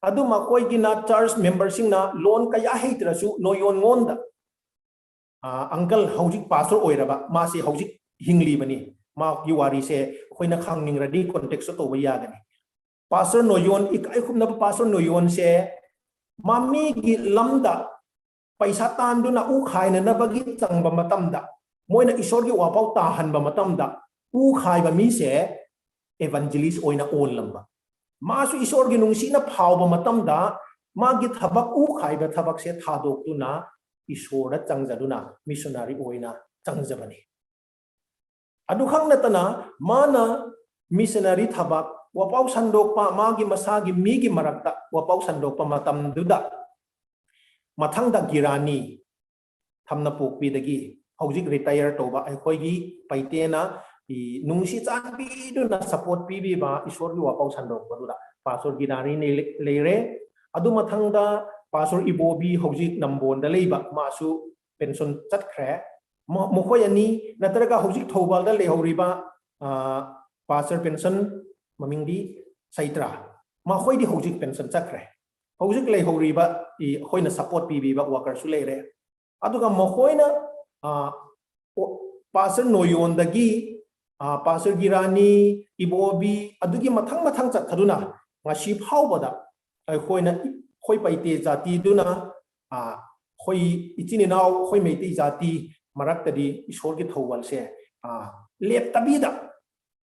ꯑꯗꯨ ꯃꯈꯣꯏꯒꯤꯅ ꯆꯔꯆ ꯃꯦꯝꯕꯔꯁꯤꯡꯅ ꯂꯣꯟ ꯀꯌꯥ ꯍꯩꯇ꯭ꯔꯁꯨ ꯅꯣꯌꯣꯟꯉꯣꯟꯗ, ꯑꯪꯀꯜ ꯍꯧꯖꯤꯛ ꯄꯥꯁꯇꯔ ꯑꯣꯏꯔꯕ, ꯃꯥꯁꯤ ꯍꯧꯖꯤꯛ ꯍꯤꯡꯂꯤꯕꯅꯤ, ꯃꯥꯒꯤ ꯋꯥꯔꯤꯁꯦ ꯑꯩꯈꯣꯏꯅ ꯈꯪꯅꯤꯡꯔꯗꯤ ꯀꯣꯟꯇꯦꯛꯁꯨ ꯇꯧꯕ ꯌꯥꯒꯅꯤ꯫ ꯄꯥꯁꯇꯔ ꯅꯣꯌꯣꯟ, ꯏꯀꯥꯏ ꯈꯨꯝꯅꯕ ꯄꯥꯁꯇꯔ ꯅꯣꯌꯣꯟꯁꯦ ꯃꯃꯤꯒꯤ ꯂꯝꯗ ꯄꯩꯁꯥ ꯇꯥꯟꯗꯨꯅ ꯎ ꯈꯥꯏꯅꯅꯕꯒꯤ ꯆꯪꯕ ꯃꯇꯝꯗ, ꯃꯣꯏꯅ ꯏꯁꯣꯔꯒꯤ ꯋꯥꯄꯥꯎ ꯇꯥꯍꯟꯕ ꯃꯇꯝꯗ ꯎ ꯈꯥꯏꯕ ꯃꯤꯁꯦ ꯏꯚꯥꯟꯖꯦꯂꯤꯁ ꯑꯣꯏꯅ ꯑꯣꯜꯂꯝꯕ꯫ ꯃꯥꯁꯨ ꯏꯁꯣꯔꯒꯤ ꯅꯨꯡꯁꯤꯅ ꯐꯥꯎꯕ ꯃꯇꯝꯗ ꯃꯥꯒꯤ ꯊꯕꯛ, ꯎ ꯈꯥꯏꯕ ꯊꯕꯛꯁꯦ ꯊꯥꯗꯣꯛꯇꯨꯅ ꯏꯁꯣꯔꯗ ꯆꯪꯖꯗꯨꯅ ꯃꯤꯁꯅꯔꯤ ꯑꯣꯏꯅ ꯆꯪꯖꯕꯅꯤ꯫ ꯑꯗꯨꯈꯛ ꯅꯠꯇꯅ ꯃꯥꯅ ꯃꯤꯁꯅꯔꯤ ꯊꯕꯛ, ꯋꯥꯄꯥꯎ ꯁꯟꯗꯣꯛꯄ, ꯃꯥꯒꯤ ꯃꯁꯥꯒꯤ ꯃꯤꯒꯤ ꯃꯔꯛꯇ ꯋꯥꯄꯥꯎ ꯁꯟꯗꯣꯛꯄ ꯃꯇꯝꯗꯨꯗ, ꯃꯊꯪꯗ ꯒꯤꯔꯥꯅꯤ ꯊꯝꯅꯄꯣꯛꯄꯤꯗꯒꯤ ꯍꯧꯖꯤꯛ ꯔꯤꯇꯥꯌꯔ ꯇꯧꯕ ꯑꯩꯈꯣꯏꯒꯤ ꯄꯩꯇꯦꯅ ꯅꯨꯡꯁꯤ ꯆꯥꯟꯕꯤꯗꯨꯅ ꯁꯄꯣꯔꯠ ꯄꯤꯕꯤꯕ ꯏꯁꯣꯔꯒꯤ ꯋꯥꯄꯥꯎ ꯁꯟꯗꯣꯛꯄꯗꯨꯗ ꯄꯥꯁꯇꯔ ꯒꯤꯔꯥꯅꯤ ꯂꯩꯔꯦ꯫ ꯑꯗꯨ ꯃꯊꯪꯗ ꯄꯥꯁꯇꯔ ꯏꯕꯣꯕꯤ ꯍꯧꯖꯤꯛ ꯅꯝꯕꯣꯟꯗ ꯂꯩꯕ, ꯃꯥꯁꯨ ꯄꯦꯟꯁꯟ ꯆꯠꯈ꯭ꯔꯦ꯫ ꯃꯈꯣꯏ ꯑꯅꯤ ꯅꯠꯇ꯭ꯔꯒ ꯍꯧꯖꯤꯛ ꯊꯧꯕꯥꯜꯗ ꯂꯩꯍꯧꯔꯤꯕ ꯄꯥꯁꯇꯔ ꯄꯦꯟꯁꯟ, ꯃꯃꯤꯡꯗꯤ ꯁꯩꯇ꯭ꯔꯥ, ꯃꯈꯣꯏꯗꯤ ꯍꯧꯖꯤꯛ ꯄꯦꯟꯁꯟ ꯆꯠꯈ꯭ꯔꯦ꯫ ꯍꯧꯖꯤꯛ ꯂꯩꯍꯧꯔꯤꯕ ꯑꯩꯈꯣꯏꯅ ꯁꯄꯣꯔꯠ ꯄꯤꯕꯤꯕ ꯋꯥꯀꯔꯁꯨ ꯂꯩꯔꯦ꯫ ꯑꯗꯨꯒ ꯃꯈꯣꯏꯅ ꯄꯥꯁꯇꯔ ꯅꯣꯌꯣꯟꯗꯒꯤ ꯄꯥꯁꯇꯔ ꯒꯤꯔꯥꯅꯤ, ꯏꯕꯣꯕꯤ, ꯑꯗꯨꯒꯤ ꯃꯊꯪ ꯃꯊꯪ ꯆꯠꯊꯗꯨꯅ ꯉꯁꯤ ꯐꯥꯎꯕꯗ ꯑꯩꯈꯣꯏꯅ, ꯑꯩꯈꯣꯏ ꯄꯩꯇꯦ ꯖꯥꯇꯤꯗꯨꯅ, ꯑꯩꯈꯣꯏ ꯏꯆꯤꯟ ꯏꯅꯥꯎ, ꯑꯩꯈꯣꯏ ꯃꯩꯇꯩ ꯖꯥꯇꯤ ꯃꯔꯛꯇꯗꯤ ꯏꯁꯣꯔꯒꯤ ꯊꯧꯒꯜꯁꯦ ꯂꯦꯞꯇꯕꯤꯗ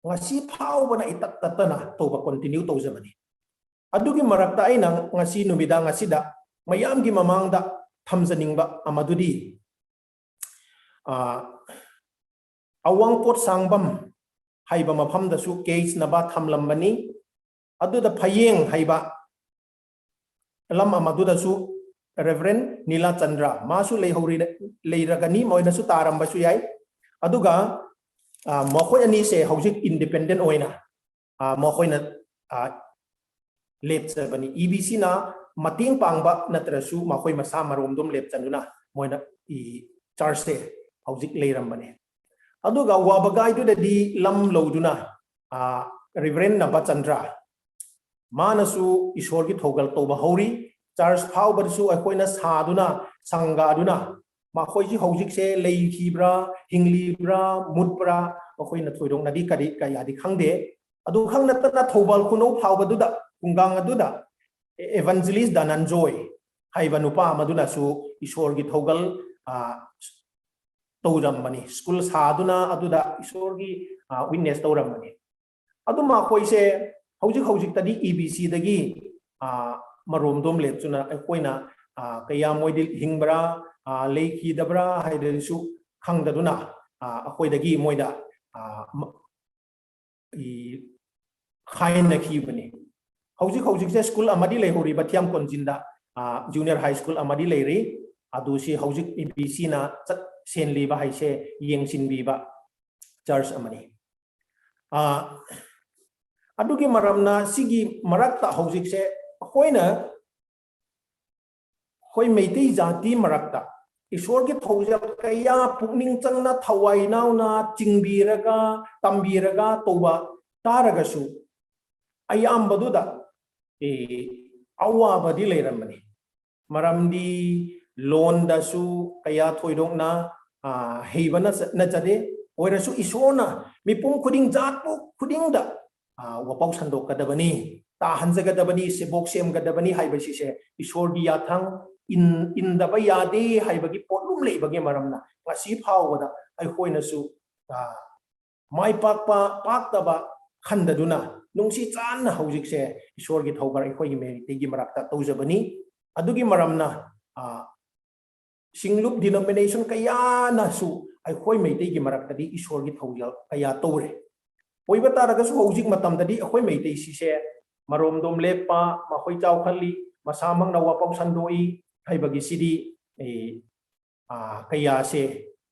ꯉꯁꯤ ꯐꯥꯎꯕꯅ ꯏꯇꯠ ꯇꯠꯇꯅ ꯇꯧꯕ ꯀꯣꯟꯇꯤꯅ꯭ꯌꯨ ꯇꯧꯖꯕꯅꯤ꯫ ꯑꯗꯨꯒꯤ ꯃꯔꯛꯇ ꯑꯩꯅ ꯉꯁꯤ ꯅꯨꯃꯤꯗꯥꯡ ꯑꯁꯤꯗ ꯃꯌꯥꯝꯒꯤ ꯃꯃꯥꯡꯗ ꯊꯝꯖꯅꯤꯡꯕ ꯑꯃꯗꯨꯗꯤ, ꯑꯋꯥꯡ ꯄꯣꯠꯁꯥꯡꯕꯝ ꯍꯥꯏꯕ ꯃꯐꯝꯗꯁꯨ ꯀꯦꯁ ꯅꯕ ꯊꯝꯂꯝꯕꯅꯤ꯫ ꯑꯗꯨꯗ ꯐꯌꯦꯡ ꯍꯥꯏꯕ ꯂꯝ ꯑꯃꯗꯨꯗꯁꯨ Reverend Nila Chandra, ꯃꯥꯁꯨ ꯂꯩꯍꯧꯔꯤ, ꯂꯩꯔꯒꯅꯤ, ꯃꯣꯏꯅꯁꯨ ꯇꯥꯔꯝꯕꯁꯨ ꯌꯥꯏ꯫ ꯑꯗꯨꯒ, ꯑ, ꯃꯈꯣꯏ ꯑꯅꯤꯁꯦ ꯍꯧꯖꯤꯛ independent ꯑꯣꯏꯅ, ꯑ, ꯃꯈꯣꯏꯅ, ꯑ, ꯂꯦꯞꯆꯕꯅꯤ꯫ EBCꯅ ꯃꯇꯦꯡ ꯄꯥꯡꯕ ꯅꯠꯇ꯭ꯔꯁꯨ ꯃꯈꯣꯏ ꯃꯁꯥ ꯃꯔꯣꯝꯗꯣꯝ ꯂꯦꯞꯆꯗꯨꯅ ꯃꯣꯏꯅ ꯆꯔꯆꯁꯦ ꯍꯧꯖꯤꯛ ꯂꯩꯔꯝꯕꯅꯦ꯫ ꯑꯗꯨꯒ ꯋꯥꯕꯒꯥꯏꯗꯨꯗꯗꯤ ꯂꯝ ꯂꯧꯗꯨꯅ, ꯑ, Reverend ꯅꯕꯆꯟꯗ꯭ꯔ, ꯃꯥꯅꯁꯨ ꯏꯁꯣꯔꯒꯤ ꯊꯧꯒꯜ ꯇꯧꯕ ꯍꯧꯔꯤ꯫ ꯆꯔꯆ ꯐꯥꯎꯕꯗꯁꯨ ꯑꯩꯈꯣꯏꯅ ꯁꯥꯗꯨꯅ, ꯁꯪꯒꯥꯗꯨꯅ, ꯃꯈꯣꯏꯁꯤ ꯍꯧꯖꯤꯛꯁꯦ ꯂꯩꯈꯤꯕ꯭ꯔꯥ, ꯍꯤꯡꯂꯤꯕ꯭ꯔꯥ, ꯃꯨꯠꯄ꯭ꯔꯥ, ꯑꯩꯈꯣꯏꯅ ꯊꯣꯏꯗꯣꯛꯅꯗꯤ ꯀꯔꯤ ꯀꯌꯥꯗꯤ ꯈꯪꯗꯦ꯫ ꯑꯗꯨ ꯈꯛ ꯅꯠꯇꯅ ꯊꯧꯕꯥꯜ ꯈꯨꯅꯧ ꯐꯥꯎꯕꯗꯨꯗ, ꯈꯨꯡꯒꯪ ꯑꯗꯨꯗ Evangelist ꯙꯅꯟꯖꯣꯏ ꯍꯥꯏꯕ ꯅꯨꯄꯥ ꯑꯃꯗꯨꯅꯁꯨ ꯏꯁꯣꯔꯒꯤ ꯊꯧꯒꯜ, ꯑ, ꯇꯧꯔꯝꯕꯅꯤ꯫ ꯁ꯭ꯀꯨꯜ ꯁꯥꯗꯨꯅ ꯑꯗꯨꯗ ꯏꯁꯣꯔꯒꯤ, ꯑ, witness ꯇꯧꯔꯝꯕꯅꯤ꯫ ꯑꯗꯨ ꯃꯈꯣꯏꯁꯦ ꯍꯧꯖꯤꯛ ꯍꯧꯖꯤꯛꯇꯗꯤ EBCꯗꯒꯤ, ꯑ, ꯃꯔꯣꯝꯗꯣꯝ ꯂꯦꯞꯇꯨꯅ ꯑꯩꯈꯣꯏꯅ, ꯑ, ꯀꯌꯥ ꯃꯣꯏꯗꯤ ꯍꯤꯡꯕ꯭ꯔꯥ, ꯑ, ꯂꯩꯈꯤꯗꯕ꯭ꯔꯥ ꯍꯥꯏꯕꯗꯨꯁꯨ ꯈꯪꯗꯗꯨꯅ, ꯑ, ꯑꯩꯈꯣꯏꯗꯒꯤ ꯃꯣꯏꯗ, ꯑ, ꯃ-, ꯏ-, ꯈꯥꯏꯅꯈꯤꯕꯅꯤ꯫ ꯍꯧꯖꯤꯛ ꯍꯧꯖꯤꯛꯁꯦ ꯁ꯭ꯀꯨꯜ ꯑꯃꯗꯤ ꯂꯩꯍꯧꯔꯤꯕ ꯊꯤꯌꯥꯝ ꯀꯣꯟꯖꯤꯟꯗ, ꯑ, junior high school ꯑꯃꯗꯤ ꯂꯩꯔꯤ꯫ ꯑꯗꯨ ꯁꯤ ꯍꯧꯖꯤꯛ EBCꯅ ꯆꯠ-, ꯁꯦꯟꯂꯤꯕ ꯍꯥꯏꯁꯦ, ꯌꯦꯡꯁꯤꯟꯕꯤꯕ ꯆꯔꯆ ꯑꯃꯅꯤ꯫ ꯑ, ꯑꯗꯨꯒꯤ ꯃꯔꯝꯅ ꯁꯤꯒꯤ ꯃꯔꯛꯇ ꯍꯧꯖꯤꯛꯁꯦ ꯑꯩꯈꯣꯏꯅ, ꯑꯩꯈꯣꯏ ꯃꯩꯇꯩ ꯖꯥꯇꯤ ꯃꯔꯛꯇ ꯏꯁꯣꯔꯒꯤ ꯊꯧꯖꯥꯜ ꯀꯌꯥ ꯄꯨꯛꯅꯤꯡ ꯆꯪꯅ, ꯊꯋꯥꯏ ꯅꯥꯎꯅ ꯆꯤꯡꯕꯤꯔꯒ, ꯇꯝꯕꯤꯔꯒ ꯇꯧꯕ ꯇꯥꯔꯒꯁꯨ, ꯑꯌꯥꯝꯕꯗꯨꯗ, ꯑꯦ, ꯑꯋꯥꯕꯗꯤ ꯂꯩꯔꯝꯕꯅꯤ꯫ ꯃꯔꯝꯗꯤ ꯂꯣꯟꯗꯁꯨ ꯀꯌꯥ ꯊꯣꯏꯗꯣꯛꯅ, ꯑ, ꯍꯩꯕ ꯅꯠꯆ-, ꯅꯠꯆꯗꯦ꯫ ꯑꯣꯏꯔꯁꯨ ꯏꯁꯣꯔꯅ ꯃꯤꯄꯨꯝ ꯈꯨꯗꯤꯡ, ꯖꯥꯠꯄꯨ ꯈꯨꯗꯤꯡꯗ, ꯑ, ꯋꯥꯄꯥꯎ ꯁꯟꯗꯣꯛꯀꯗꯕꯅꯤ, ꯇꯥꯍꯟꯖꯒꯗꯕꯅꯤ, ꯁꯦꯕꯣꯛ ꯁꯦꯝꯒꯗꯕꯅꯤ ꯍꯥꯏꯕꯁꯤꯁꯦ ꯏꯁꯣꯔꯒꯤ ꯌꯥꯊꯪ ꯏꯟ-, ꯏꯟꯗꯕ ꯌꯥꯗꯦ ꯍꯥꯏꯕꯒꯤ ꯄꯣꯠꯂꯨꯝ ꯂꯩꯕꯒꯤ ꯃꯔꯝꯅ ꯉꯁꯤ ꯐꯥꯎꯕꯗ ꯑꯩꯈꯣꯏꯅꯁꯨ, ꯑ, ꯃꯥꯏ ꯄꯥꯛꯄ ꯄꯥꯛꯇꯕ ꯈꯟꯗꯗꯨꯅ ꯅꯨꯡꯁꯤ ꯆꯥꯟꯅ ꯍꯧꯖꯤꯛꯁꯦ ꯏꯁꯣꯔꯒꯤ ꯊꯧꯒꯜ ꯑꯩꯈꯣꯏꯒꯤ ꯃꯩꯇꯩꯒꯤ ꯃꯔꯛꯇ ꯇꯧꯖꯕꯅꯤ꯫ ꯑꯗꯨꯒꯤ ꯃꯔꯝꯅ, ꯑ, ꯁꯤꯡꯂꯨꯞ denomination ꯀꯌꯥꯅꯁꯨ ꯑꯩꯈꯣꯏ ꯃꯩꯇꯩꯒꯤ ꯃꯔꯛꯇꯗꯤ ꯏꯁꯣꯔꯒꯤ ꯊꯧꯖꯥꯜ ꯀꯌꯥ ꯇꯧꯔꯦ꯫ ꯑꯣꯏꯕ ꯇꯥꯔꯒꯁꯨ ꯍꯧꯖꯤꯛ ꯃꯇꯝꯗꯗꯤ ꯑꯩꯈꯣꯏ ꯃꯩꯇꯩꯁꯤꯁꯦ ꯃꯔꯣꯝꯗꯣꯝ ꯂꯦꯞꯄ, ꯃꯈꯣꯏ ꯆꯥꯎꯈꯠꯂꯤ, ꯃꯁꯥꯃꯛꯅ ꯋꯥꯄꯥꯎ ꯁꯟꯗꯣꯛꯏ, ꯍꯥꯏꯕꯒꯤꯁꯤꯗꯤ ꯑꯩ, ꯑ, ꯀꯌꯥꯁꯦ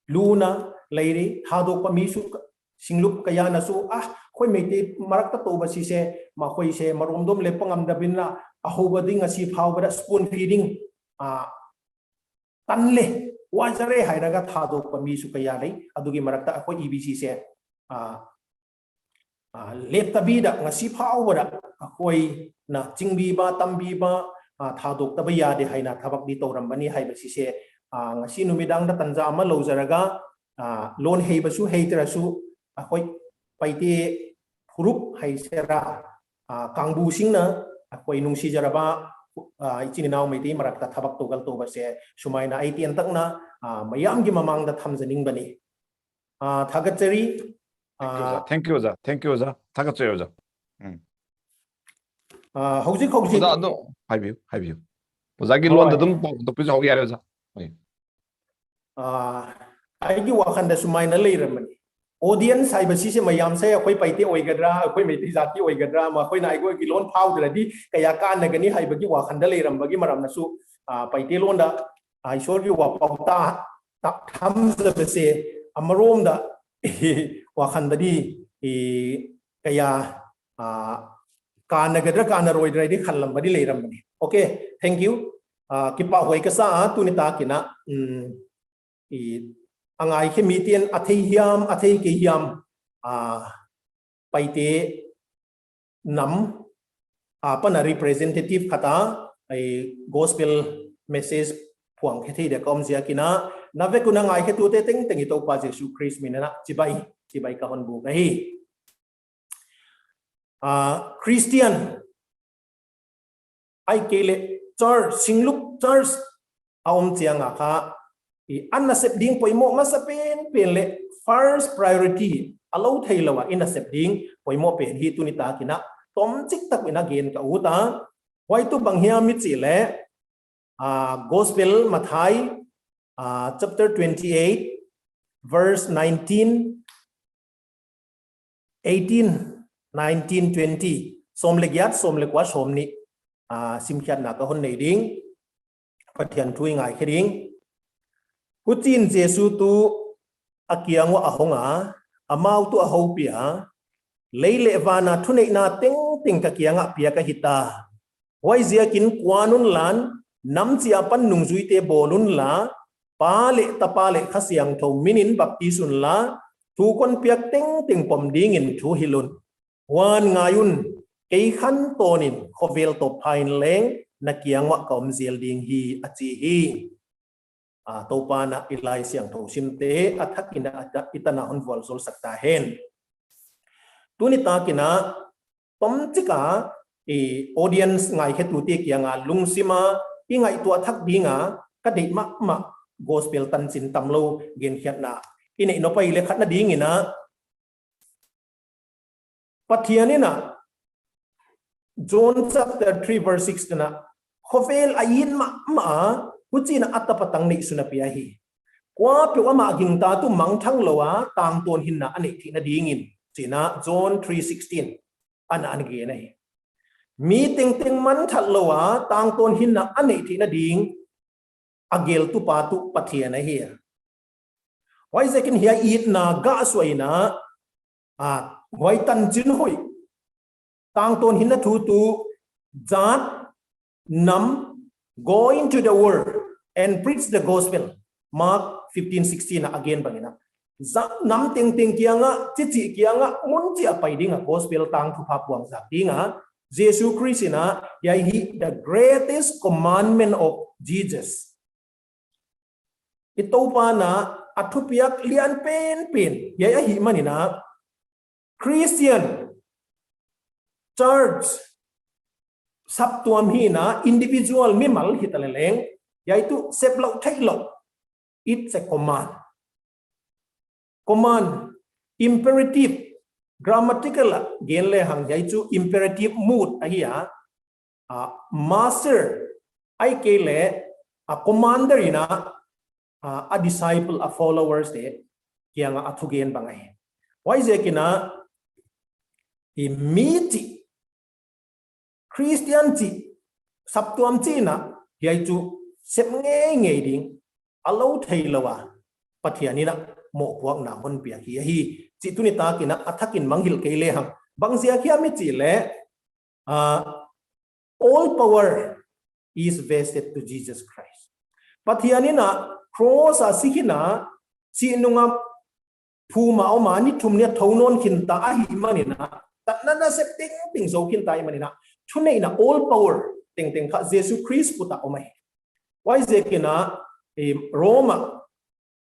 ꯂꯨꯅ ꯂꯩꯔꯤ꯫ ꯊꯥꯗꯣꯛꯄ ꯃꯤꯁꯨ ꯀ-, ꯁꯤꯡꯂꯨꯞ ꯀꯌꯥꯅꯁꯨ, "ꯑ, ꯑꯩꯈꯣꯏ ꯃꯩꯇꯩ ꯃꯔꯛꯇ ꯇꯧꯕ ꯁꯤꯁꯦ ꯃꯈꯣꯏꯁꯦ ꯃꯔꯣꯝꯗꯣꯝ ꯂꯦꯞꯄ ꯉꯝꯗꯕꯅꯤꯅ ꯑꯍꯧꯕꯗꯤ ꯉꯁꯤ ꯐꯥꯎꯕꯗ spoon feeding, ꯑ, ꯇꯜꯂꯦ, ꯋꯥꯖꯔꯦ" ꯍꯥꯏꯔꯒ ꯊꯥꯗꯣꯛꯄ ꯃꯤꯁꯨ ꯀꯌꯥ ꯂꯩ꯫ ꯑꯗꯨꯒꯤ ꯃꯔꯛꯇ ꯑꯩꯈꯣꯏ ꯏ ꯕꯤ ꯁꯤꯁꯦ, ꯑ, ꯑ, ꯂꯦꯞꯇꯕꯤꯗ ꯉꯁꯤ ꯐꯥꯎꯕꯗ ꯑꯩꯈꯣꯏꯅ ꯆꯤꯡꯕꯤꯕ, ꯇꯝꯕꯤꯕ, ꯑ, ꯊꯥꯗꯣꯛꯇꯕ ꯌꯥꯗꯦ ꯍꯥꯏꯅ ꯊꯕꯛꯇꯤ ꯇꯧꯔꯝꯕꯅꯤ ꯍꯥꯏꯕꯁꯤꯁꯦ, ꯑ, ꯉꯁꯤ ꯅꯨꯃꯤꯗꯥꯡꯗ ꯇꯟꯖꯥ ꯑꯃ ꯂꯧꯖꯔꯒ, ꯑ, ꯂꯣꯟ ꯍꯩꯕꯁꯨ ꯍꯩꯇ꯭ꯔꯁꯨ ꯑꯩꯈꯣꯏ ꯄꯩꯇꯦ ꯐꯨꯔꯨꯞ ꯍꯩꯁꯦꯔꯥ, ꯑ, ꯀꯥꯡꯕꯨꯁꯤꯡꯅ ꯑꯩꯈꯣꯏ ꯅꯨꯡꯁꯤꯖꯔꯕ, ꯑ, ꯏꯆꯤꯟ ꯏꯅꯥꯎ ꯃꯩꯇꯩ ꯃꯔꯛꯇ ꯊꯕꯛ ꯇꯧꯒꯜ ꯇꯧꯕꯁꯦ ꯁꯨꯃꯥꯏꯅ ꯑꯩ ꯇꯦꯟꯇꯛꯅ, ꯑ, ꯃꯌꯥꯝꯒꯤ ꯃꯃꯥꯡꯗ ꯊꯝꯖꯅꯤꯡꯕꯅꯤ꯫ ꯑ, ꯊꯥꯒꯠꯆꯔꯤ꯫ ꯑ, Thank you, ꯑꯣꯖꯥ꯫ Thank you, ꯑꯣꯖꯥ꯫ ꯊꯥꯒꯠꯆꯔꯤ, ꯑꯣꯖꯥ꯫ ꯎꯝ꯫ ꯑ, ꯍꯧꯖꯤꯛ ꯍꯧꯖꯤꯛ ꯑꯣꯖꯥ, ꯑꯗꯣ ꯍꯥꯏꯕꯤꯌꯨ, ꯍꯥꯏꯕꯤꯌꯨ꯫ ꯑꯣꯖꯥꯒꯤ ꯍꯣꯏ꯫ ꯂꯣꯟꯗ ꯑꯗꯨꯝ ꯄꯥꯎ ꯍꯟꯗꯣꯛꯄꯤꯔꯁꯨ ꯍꯧꯕ ꯌꯥꯔꯦ, ꯑꯣꯖꯥ꯫ ꯍꯣꯏ꯫ ꯑ, ꯑꯩꯒꯤ ꯋꯥꯈꯜꯗ ꯁꯨꯃꯥꯏꯅ ꯂꯩꯔꯝꯕꯅꯤ꯫ Audience ꯍꯥꯏꯕꯁꯤꯁꯦ ꯃꯌꯥꯝꯁꯦ ꯑꯩꯈꯣꯏ ꯄꯩꯇꯦ ꯑꯣꯏꯒꯗ꯭ꯔꯥ, ꯑꯩꯈꯣꯏ ꯃꯩꯇꯩ ꯖꯥꯇꯤ ꯑꯣꯏꯒꯗ꯭ꯔꯥ, ꯃꯈꯣꯏꯅ ꯑꯩꯈꯣꯏꯒꯤ ꯂꯣꯟ ꯐꯥꯎꯗ꯭ꯔꯗꯤ ꯀꯌꯥ ꯀꯥꯟꯅꯒꯅꯤ ꯍꯥꯏꯕꯒꯤ ꯋꯥꯈꯜꯗ ꯂꯩꯔꯝꯕꯒꯤ ꯃꯔꯝꯅꯁꯨ, ꯑ, ꯄꯩꯇꯦ ꯂꯣꯟꯗ, ꯑ, ꯏꯁꯣꯔꯒꯤ ꯋꯥꯄꯥꯎ ꯇꯥ-, ꯇꯥ-, ꯊꯝꯖꯕꯁꯦ ꯑꯃꯔꯣꯝꯗ ꯋꯥꯈꯜꯗꯗꯤ, ꯏ, ꯀꯌꯥ, ꯑ, ꯀꯥꯟꯅꯒꯗ꯭ꯔꯥ ꯀꯥꯟꯅꯔꯣꯏꯗ꯭ꯔꯥ ꯍꯥꯏꯗꯤ ꯈꯜꯂꯝꯕꯗꯤ ꯂꯩꯔꯝꯕꯅꯤ꯫ Okay, thank you꯫ ꯑ, ꯀꯤꯄꯥ ꯍꯣꯏ ꯀꯁꯥ, ꯑ, ꯇꯨꯅꯤ ꯇꯥ ꯀꯤꯅ, ꯎꯝ, ꯏ, ꯑꯉꯥꯏ ꯈꯦ ꯃꯤꯇꯦꯟ ꯑꯊꯩ ꯍꯤꯌꯥꯝ, ꯑꯊꯩ ꯀꯦ ꯍꯤꯌꯥꯝ, ꯑ, ꯄꯩꯇꯦ ꯅꯝ, ꯑ, ꯄꯅ representative ꯈꯇꯥ, ꯑꯩ gospel message ꯐꯨꯋꯥꯡ ꯈꯦ ꯊꯩꯗ ꯀꯝ ꯖꯤꯌꯥ ꯀꯤꯅ, ꯅꯕꯦ ꯀꯨꯅ ꯉꯥꯏ ꯈꯦ ꯇꯨ ꯇꯦ ꯇꯦꯡ ꯇꯦꯡ ꯏꯇꯧ ꯄꯥ ꯖꯦꯁꯨ ꯈ꯭ꯔꯤꯁ ꯃꯤꯅꯅ ꯆꯤꯕꯥꯏ, ꯆꯤꯕꯥꯏ ꯀꯥꯍꯟꯕꯨ ꯀꯍꯤ꯫ ꯑ, Christian, ꯑꯩ ꯀꯦꯂꯦ church, ꯁꯤꯡꯂꯨꯞ church, ꯑꯍꯨꯝ ꯆꯤꯌꯥꯡ ꯑꯈꯥ, ꯏ ꯑꯟꯅ ꯁꯦꯞ ꯗꯤꯡ ꯄꯣꯏꯃꯣ ꯃꯁ ꯄꯦꯟ ꯄꯦꯟ ꯂꯦ, first priority, ꯑꯂꯧ ꯊꯩ ꯂꯋꯥ ꯏꯟꯅ ꯁꯦꯞ ꯗꯤꯡ ꯄꯣꯏꯃꯣ ꯄꯦꯟ ꯍꯤ ꯇꯨꯅꯤ ꯇꯥ ꯀꯤꯅ, ꯇꯣꯝ ꯆꯤꯛ ꯇꯛ ꯏꯅ ꯒꯦꯟ ꯀ ꯎ ꯇꯥ, ꯋꯥꯏ ꯇꯨ ꯕꯪ ꯍꯤꯌꯥ ꯃꯤꯠ ꯆꯤ ꯂꯦ, ꯑ, Gospel ꯃꯊꯥꯏ, ꯑ, chapter twenty eight, verse nineteen, eighteen, nineteen, twenty, ꯁꯣꯝ ꯂꯦꯛ ꯌꯥꯠ, ꯁꯣꯝ ꯂꯦꯛ ꯋꯥ, ꯁꯣꯝꯅꯤ, ꯑ, ꯁꯤꯝ ꯈ꯭ꯌꯥꯠ ꯅꯥ ꯀ ꯍꯨꯟ ꯅꯩ ꯗꯤꯡ, Pathian thu i ngaikhe ding. Huchiin Jesu tu a kiang uah a hong a, amau tu a houpi a, lei le van a thuneihna tengteng ka kiangah pia ka hi ta. Huaiziakin kuan unla, nam chia pan nungzuite bawl unla, Pa le Tapa le Kha Siangthou minin baptis unla, thu kon piak tengteng pom dingin thuhilh un. Huan ngai un, kei khantawnin khovel tawp phain leng na kiang uah ka om zel ding hi, a chi hi. A, Toupa'n i Laisiangthou simte a thakin a, i tan a hon vualzawlsak ta hen. Tuni takin a, tomchik a, i audience ngaikhetute kianga lungsima i ngaihtuah thak dinga ka deih mahmah gospel tanchin tamlou genkhiatna i neih nop ahi leh, khatna dingin a, Pathian in a, John chapter three verse six in a, khovel a it mahmah a, huchiin a tapa tang neihsun a pia hi. Kuapeuh amah gingta tu mangthang lou a, tangtawn hinna a neih theihna dingin, chiin a John three sixteen ana ana gen ahi. Mi tengteng mangthang lou a, tangtawn hinna a neih theihna ding a geltu pa tu Pathian ahi. Huaiziakin hiai itna gah suaina, a, huai tanchin hoih, tangtawn hinna thu tu, zat, nam, go into the world and preach the gospel. Mark fifteen sixteen a gen bangin a, zat nam tengteng kianga, chichih kianga, mun chia pai dinga gospel tangthupha puangzak dinga, Jesu Khrist in a, hiai hi the greatest commandment of Jesus. I Toupa'n a thupiak lian penpen hiai ahihmanin a, Christian church saptuam hihna, individual mimal hita leh leng, hiai tu sep lou theih lou. It's a command. Command, imperative, grammatical a gen lehang hiai chu imperative mood ahi a, a, master, ahihkeileh a commander in a, a, a disciple, a followers te kianga a thugen bang ahi. Huaiziakin a, i mi chih, Christian chih, saptuam chihna, hiai chu sep ngei ngei ding, a lo thei lo a, Pathian in a mohpuakna hon piak hi ahi, chih tuni takin a, a thakin manghilh kei lehang. Bang ziak hiam i chih leh, ah, all power is vested to Jesus Christ. Pathian in a cross a si khin a, chih nung a phum a om a, ni thum ni a tho nawn khin ta ahih manin a, tatna nasep tengteng zo khin ta ahih manin a, thuneihna all power tengteng kha Jesu Christ khut a om ahi. Huaiziakin a, em, Rome a,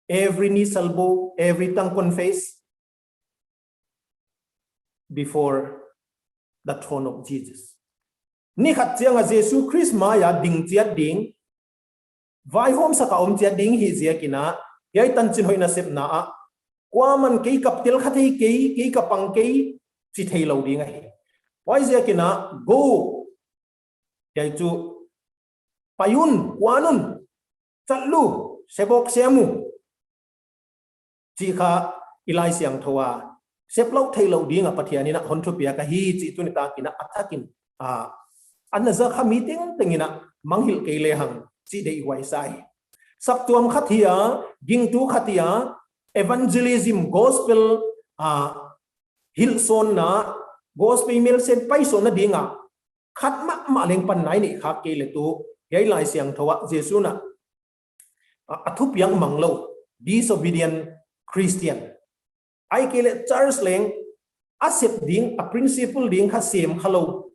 every knee shall bow, every tongue confess before the throne of Jesus. Ni khat chiang a Jesu Christ mai a ding chiat ding, vaihawmsak a om chiat ding hi ziakin a, hiai tanchin hoih nasepna a, kuaman kei ka tel kha thei kei, kei ka pang kei, chi thei lo ding ahi. Huaiziakin a, go, hiai chu, pai un, kuan un, chat lu, sebawk sem u, chih kha i Laisiangthou a, sep lo thei lo ding a Pathian in a hon thupiak ahi, chih tuni takin a, a thakin, a, ana za kha mi tengteng in a manghilh kei lehang, chih deihhuai sa hi. Saptuam khat hi a, gingtu khat hi a, evangelism, gospel, a, hilhsawnna, gospel melsen paisawnna ding a, khat mahmah leng panna i neih khak kei leh tu, hiai Laisiangthou a Jesu'n a, a, a thupiak mang lou, disobedient Christian. Ahihkeileh church leng, a sep ding, a principle ding kha sem kha lou,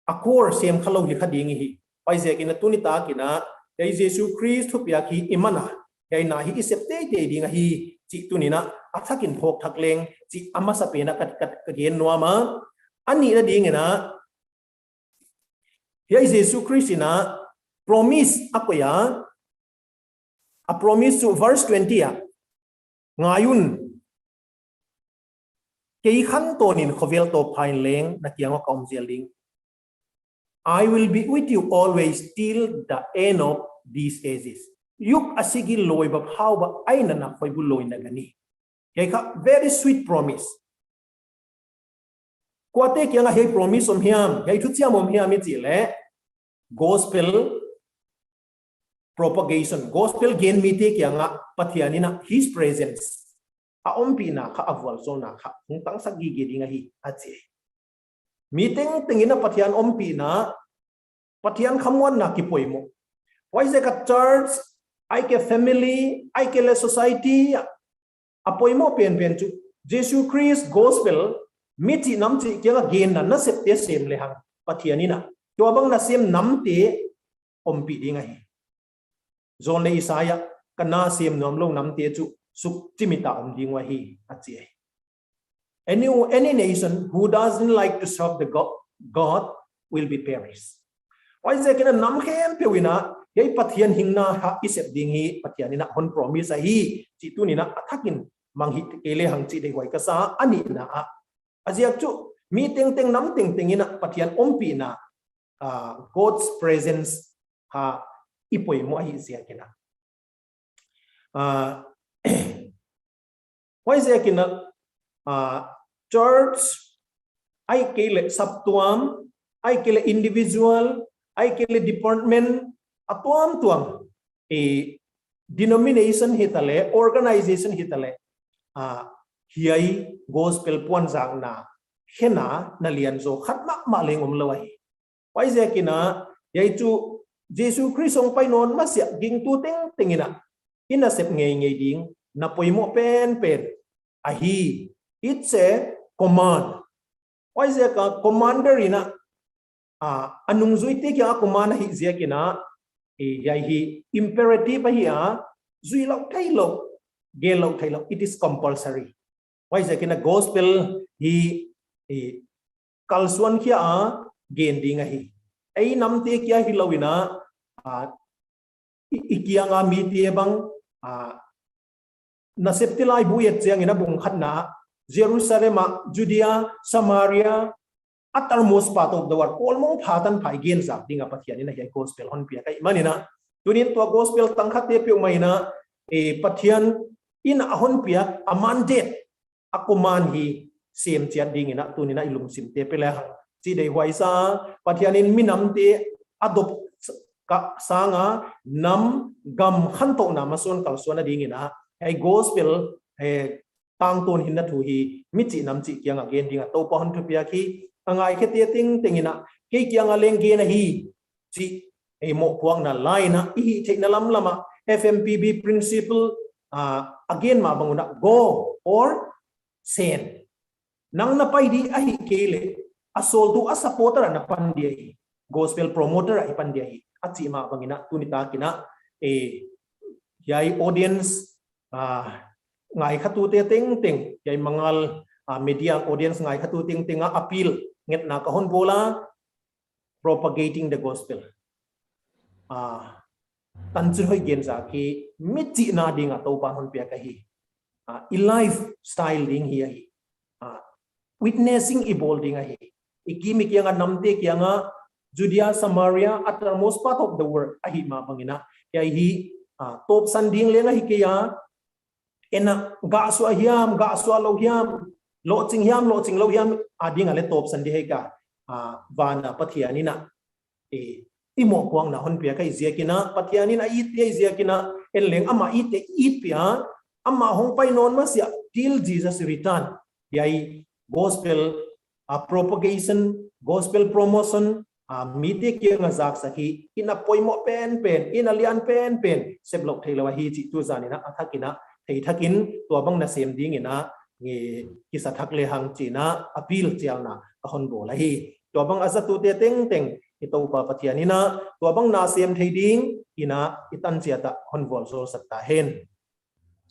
a core sem kha lou hi kha ding hi. Huaiziakin a tuni takin a, hiai Jesu Christ thupiak hi i man a, hiai na hi i sep teitei ding ahi, chih tuni'n a, a thakin phawk thak leng, chih a masapen a ka, ka, ka gen nuam a. A nihna dingin a, hiai Jesu Christ in a promise a koih a, a promise chu verse twenty a, ngai un, kei khantawnin khovel tawp pha in leng na kiang uah ka om zel ding. I will be with you always till the end of these ages. युग असिगी लोइबा फाउबा अइना ना खोइबु लोइना Ghani. Hiai kha very sweet promise. Kuate kiang a hiai promise om hiam, hiai thuchiam om hiam i chih leh, gospel propagation, gospel gen mite kianga Pathian ina his presence, a ompina kha, a vualzawlna kha hung tangsak gige ding ahi, a chi. Mi tengteng ina Pathian ompina, Pathian khamuanna kipoimaw. Huaiziak a church, ahihkeileh family, ahihkeileh society a poimaw penpen chu Jesu Christ gospel mi chih nam chih kianga genna nasepte sem lehang Pathian ina tuabang nasem namte ompih ding ahi. John le Isaiah, ka nasem nuam lou namte chu sukchimita om ding uh ahi, a chi ahi. Any, any nation who doesn't like to serve the God, God will be perished. Huaiziak ina nam khempeuh ina hiai Pathian hingna kha i sep ding hi Pathian ina hon promise ahi chih tuni ina a thakin mang hih kei lehang chih deihhuai ka sa. A nihna ah, a ziak chu mi tengteng nam tengteng ina Pathian ompina, ah, God's presence kha i poimaw ahih ziak ina. Ah, huaiziak ina, ah, church, ahihkeileh saptuam, ahihkeileh individual, ahihkeileh department, a tuamtuam, eh, denomination hitaleh, organization hitaleh, ah, hiai gospel puanzakna khenna na lianzaw khat mahmah leng om lou ahi. Huaiziak ina, hiai chu Jesu Christ hongpai nawn masiah gingtu tengteng ina i nasep ngeingei ding na poimaw penpen ahi. It's a command. Huaiziak a commander ina, ah, a nungzuite kianga command ahih ziak ina, eh, hiai hi imperative ahi a, zui lou theilou, gen lou theilou, it is compulsory. Huaiziak ina gospel hi, eh, kalsuan khia a gen ding ahi. Ei namte kia hilou ina, ah, i, i kianga mite bang, ah, Nasepte laibu et chiang ina bung khatna, Jerusalem a, Judea, Samaria, uttermost part of the world, kawlmong phatan phai gen zak dinga Pathian ina hiai gospel hon piak ahihman ina. Tunin tua gospel tangkhatte peuhmah ina, eh, Pathian ina a hon piak, a mandate, a command hi sem chiat ding ina tuni ina i lungsimte pe lehang chih deihhuai sa. Pathian in minamte a dop ka sanga nam gam khantohna masuan kalsuan a dingin a, ei gospel, eh, tangtun hinna thu hi michih namchih kianga gen dinga Toupa hon thupiak hi, a ngaikhe te tengteng in a, kei kianga leng gen ahi, chih ei mohpuakna laina, i hih theihna lamlama, F M P B principle, ah, a gen mah bang un a, go or send. Nang na pai di ahih kei leh, a sawltu a supporter ah na pan di ahi, gospel promoter ah i pan di ahi, a chih mah bangin a, tuni takin a, eh, hiai audience, ah, ngaikhatute tengteng, hiai Mangal, ah, media audience ngaikhatute tengteng a appeal, ngetna ka hon bawl a, propagating the gospel. Ah, tanchin hoih gen zak hi michihna dinga Toupan hon piak ahi. Ah, i lifestyle ding hi ahi. Ah, witnessing i bawl ding ahi. I kim i kianga, namte kianga, Judea, Samaria, uttermost part of the world ahi mah bangin a, hiai hi, ah, tawpsan ding leng ahi kei a, en a, gah suah hiam, gah suah lou hiam, lohching hiam, lohching lou hiam, a dinga leh tawpsan di ahi ka, ah, vana Pathian in a, eh, i mohpuakna hon piak ahi ziakin a, Pathian in a it ahi ziakin a, en leng ama it te i it pih a, ama hong pai nawn masiah till Jesus return. Hiai gospel, ah, propagation, gospel promotion, ah, mite kianga zaksak hi i na poimoh penpen, i na lian penpen, sep louh theilou ahi chih tuzan in a, a thak in a, thei thak in, tuabang na sem dingin a, nge kisa thak lehang chih in a, appeal chialna ka hon bawl ahi. Tuabang a zatute tengteng, i Toupa Pathian in a, tuabang na sem thei dingin a, i tan chiat a hon vualzawlsak ta hen.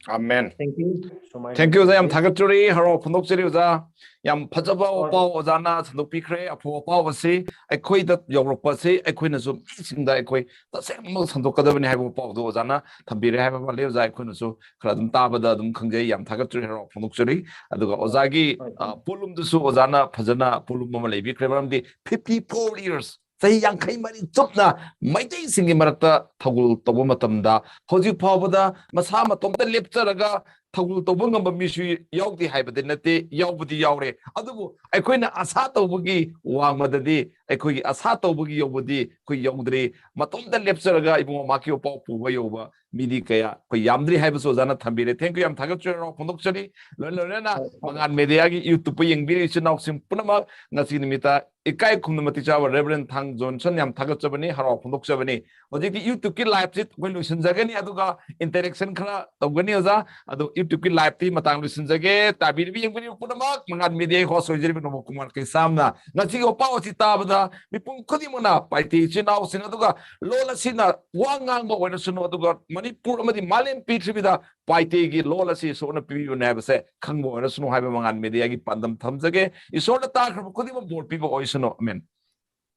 Amen. Thank you. So much. Thank you, ꯑꯣꯖꯥ, ꯌꯥꯝ ꯊꯥꯒꯠꯆꯔꯤ, ꯍꯔꯥꯎ ꯐꯣꯡꯗꯣꯛꯆꯔꯤ, ꯑꯣꯖꯥ꯫ ꯌꯥꯝ ꯐꯖꯕ ꯋꯥꯄꯥꯎ ꯑꯣꯖꯥꯅ ꯁꯟꯗꯣꯛꯄꯤꯈ꯭ꯔꯦ꯫ ꯑꯐꯕ ꯋꯥꯄꯥꯎ ꯑꯁꯤ ꯑꯩꯈꯣꯏꯗ ꯌꯧꯔꯛꯄ ꯑꯁꯤ ꯑꯩꯈꯣꯏꯅꯁꯨ ꯃꯤꯁꯤꯡꯗ ꯑꯩꯈꯣꯏ ꯇꯁꯦꯡꯅꯃꯛ ꯁꯟꯗꯣꯛꯀꯗꯕꯅꯤ ꯍꯥꯏꯕ ꯋꯥꯄꯥꯎꯗꯣ ꯑꯣꯖꯥꯅ ꯊꯝꯕꯤꯔꯦ ꯍꯥꯏꯕ ꯃꯥꯜꯂꯤ꯫ ꯑꯣꯖꯥ, ꯑꯩꯈꯣꯏꯅꯁꯨ ꯈꯔ ꯑꯗꯨꯝ ꯇꯥꯕꯗ ꯑꯗꯨꯝ ꯈꯪꯖꯩ꯫ ꯌꯥꯝ ꯊꯥꯒꯠꯆꯔꯤ, ꯍꯔꯥꯎ ꯐꯣꯡꯗꯣꯛꯆꯔꯤ꯫ ꯑꯗꯨꯒ ꯑꯣꯖꯥꯒꯤ, ꯍꯣꯏ, ꯑ, ꯄꯣꯠꯂꯨꯝꯗꯨꯁꯨ ꯑꯣꯖꯥꯅ ꯐꯖꯅ ꯄꯣꯠꯂꯨꯝ ꯑꯃ ꯂꯩꯕꯤꯈ꯭ꯔꯦ꯫ ꯃꯔꯝꯗꯤ fifty four years, ꯆꯍꯤ ꯌꯥꯡꯈꯩ ꯃꯔꯤ ꯆꯨꯞꯅ ꯃꯩꯇꯩꯁꯤꯡꯒꯤ ꯃꯔꯛꯇ ꯊꯧꯒꯜ ꯇꯧꯕ ꯃꯇꯝꯗ ꯍꯧꯖꯤꯛ ꯐꯥꯎꯕꯗ ꯃꯁꯥ ꯃꯇꯣꯝꯇ ꯂꯦꯞꯆꯔꯒ ꯊꯧꯒꯜ ꯇꯧꯕ ꯉꯝꯕ ꯃꯤꯁꯨ ꯌꯥꯎꯗꯦ ꯍꯥꯏꯕꯗꯤ ꯅꯠꯇꯦ, ꯌꯥꯎꯕꯗꯤ ꯌꯥꯎꯔꯦ꯫ ꯑꯗꯨꯕꯨ ꯑꯩꯈꯣꯏꯅ ꯑꯁꯥ ꯇꯧꯕꯒꯤ ꯋꯥꯡꯃꯗꯗꯤ, ꯑꯩꯈꯣꯏꯒꯤ ꯑꯁꯥ ꯇꯧꯕꯒꯤ ꯌꯧꯕꯗꯤ ꯑꯩꯈꯣꯏ ꯌꯧꯗ꯭ꯔꯤ꯫ ꯃꯇꯣꯝꯇ ꯂꯦꯞꯆꯔꯒ ꯏꯕꯨꯡꯉꯣ ꯃꯥꯀꯤꯌꯣ ꯄꯥꯎ ꯄꯨꯕ ꯌꯧꯕ ꯃꯤꯗꯤ ꯀꯌꯥ ꯑꯩꯈꯣꯏ ꯌꯥꯝꯗ꯭ꯔꯤ ꯍꯥꯏꯕꯁꯨ ꯑꯣꯖꯥꯅ ꯊꯝꯕꯤꯔꯦ꯫ Thank you, ꯌꯥꯝ ꯊꯥꯒꯠꯆꯔꯤ, ꯍꯔꯥꯎ ꯐꯣꯡꯗꯣꯛꯆꯔꯤ꯫ ꯂꯣꯏꯅ ꯂꯣꯏꯅꯅ ꯃꯉꯥꯟ ꯃꯦꯗꯤꯌꯥꯒꯤ YouTubeꯄ ꯌꯦꯡꯕꯤꯔꯤ ꯏꯆꯤꯟ ꯏꯅꯥꯎꯁꯤꯡ ꯄꯨꯝꯅꯃꯛ, ꯉꯁꯤ ꯅꯨꯃꯤꯠꯇ ꯏꯀꯥꯏ ꯈꯨꯝꯅ ꯃꯇꯤꯛ ꯆꯥꯕ Reverend ꯊꯥꯡ ꯖꯣꯟꯁꯟ, ꯌꯥꯝ ꯊꯥꯒꯠꯆꯕꯅꯤ, ꯍꯔꯥꯎ ꯐꯣꯡꯗꯣꯛꯆꯕꯅꯤ꯫ ꯍꯧꯖꯤꯛꯇꯤ YouTubeꯀꯤ liveꯁꯤ ꯑꯩꯈꯣꯏ ꯂꯣꯏꯁꯤꯟꯖꯒꯅꯤ, ꯑꯗꯨꯒ interaction ꯈꯔ ꯇꯧꯒꯅꯤ ꯑꯣꯖꯥ꯫ ꯑꯗꯣ YouTubeꯀꯤ liveꯇꯤ ꯃꯇꯥꯡ ꯂꯣꯏꯁꯤꯟꯖꯒꯦ꯫ ꯇꯥꯕꯤꯔꯤꯕ ꯌꯦꯡꯕꯤꯔꯤꯕ ꯄꯨꯝꯅꯃꯛ, ꯃꯉꯥꯟ ꯃꯦꯗꯤꯌꯥꯒꯤ host ꯑꯣꯏꯖꯔꯤꯕ ꯅꯣꯡꯃ ꯀꯨꯃꯥꯔ ꯀꯩꯁꯥꯝꯅ ꯉꯁꯤꯒꯤ ꯄꯥꯎ ꯑꯁꯤ ꯇꯥꯕꯗ ꯃꯤꯄꯨꯝ ꯈꯨꯗꯤꯡꯃꯛꯅ ꯄꯥꯏꯇꯦ ꯏꯆꯤꯟ ꯏꯅꯥꯎꯁꯤꯡ, ꯑꯗꯨꯒ ꯂꯣꯜ ꯑꯁꯤꯅ ꯋꯥ ꯉꯥꯡꯕ ꯑꯣꯏꯔꯁꯅꯨ, ꯑꯗꯨꯒ ꯃꯅꯤꯄꯨꯔ ꯑꯃꯗꯤ ꯃꯥꯂꯦꯝ ꯄ꯭ꯔꯤꯊꯤꯕꯤꯗ ꯄꯥꯏꯇꯦꯒꯤ ꯂꯣꯜ ꯑꯁꯤ ꯏꯁꯣꯔꯅ ꯄꯤꯕꯤꯕꯅꯦ ꯍꯥꯏꯕꯁꯦ ꯈꯪꯕ ꯑꯣꯏꯔꯁꯅꯨ ꯍꯥꯏꯕ ꯃꯉꯥꯟ ꯃꯦꯗꯤꯌꯥꯒꯤ ꯄꯥꯟꯗꯝ ꯊꯝꯖꯒꯦ꯫ ꯏꯁꯣꯔꯅ ꯇꯥꯈ꯭ꯔꯕ ꯈꯨꯗꯤꯡꯃꯛ ꯕꯣꯔ ꯄꯤꯕ ꯑꯣꯏꯁꯅꯨ꯫ ꯑꯃꯦꯟ꯫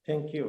Thank you.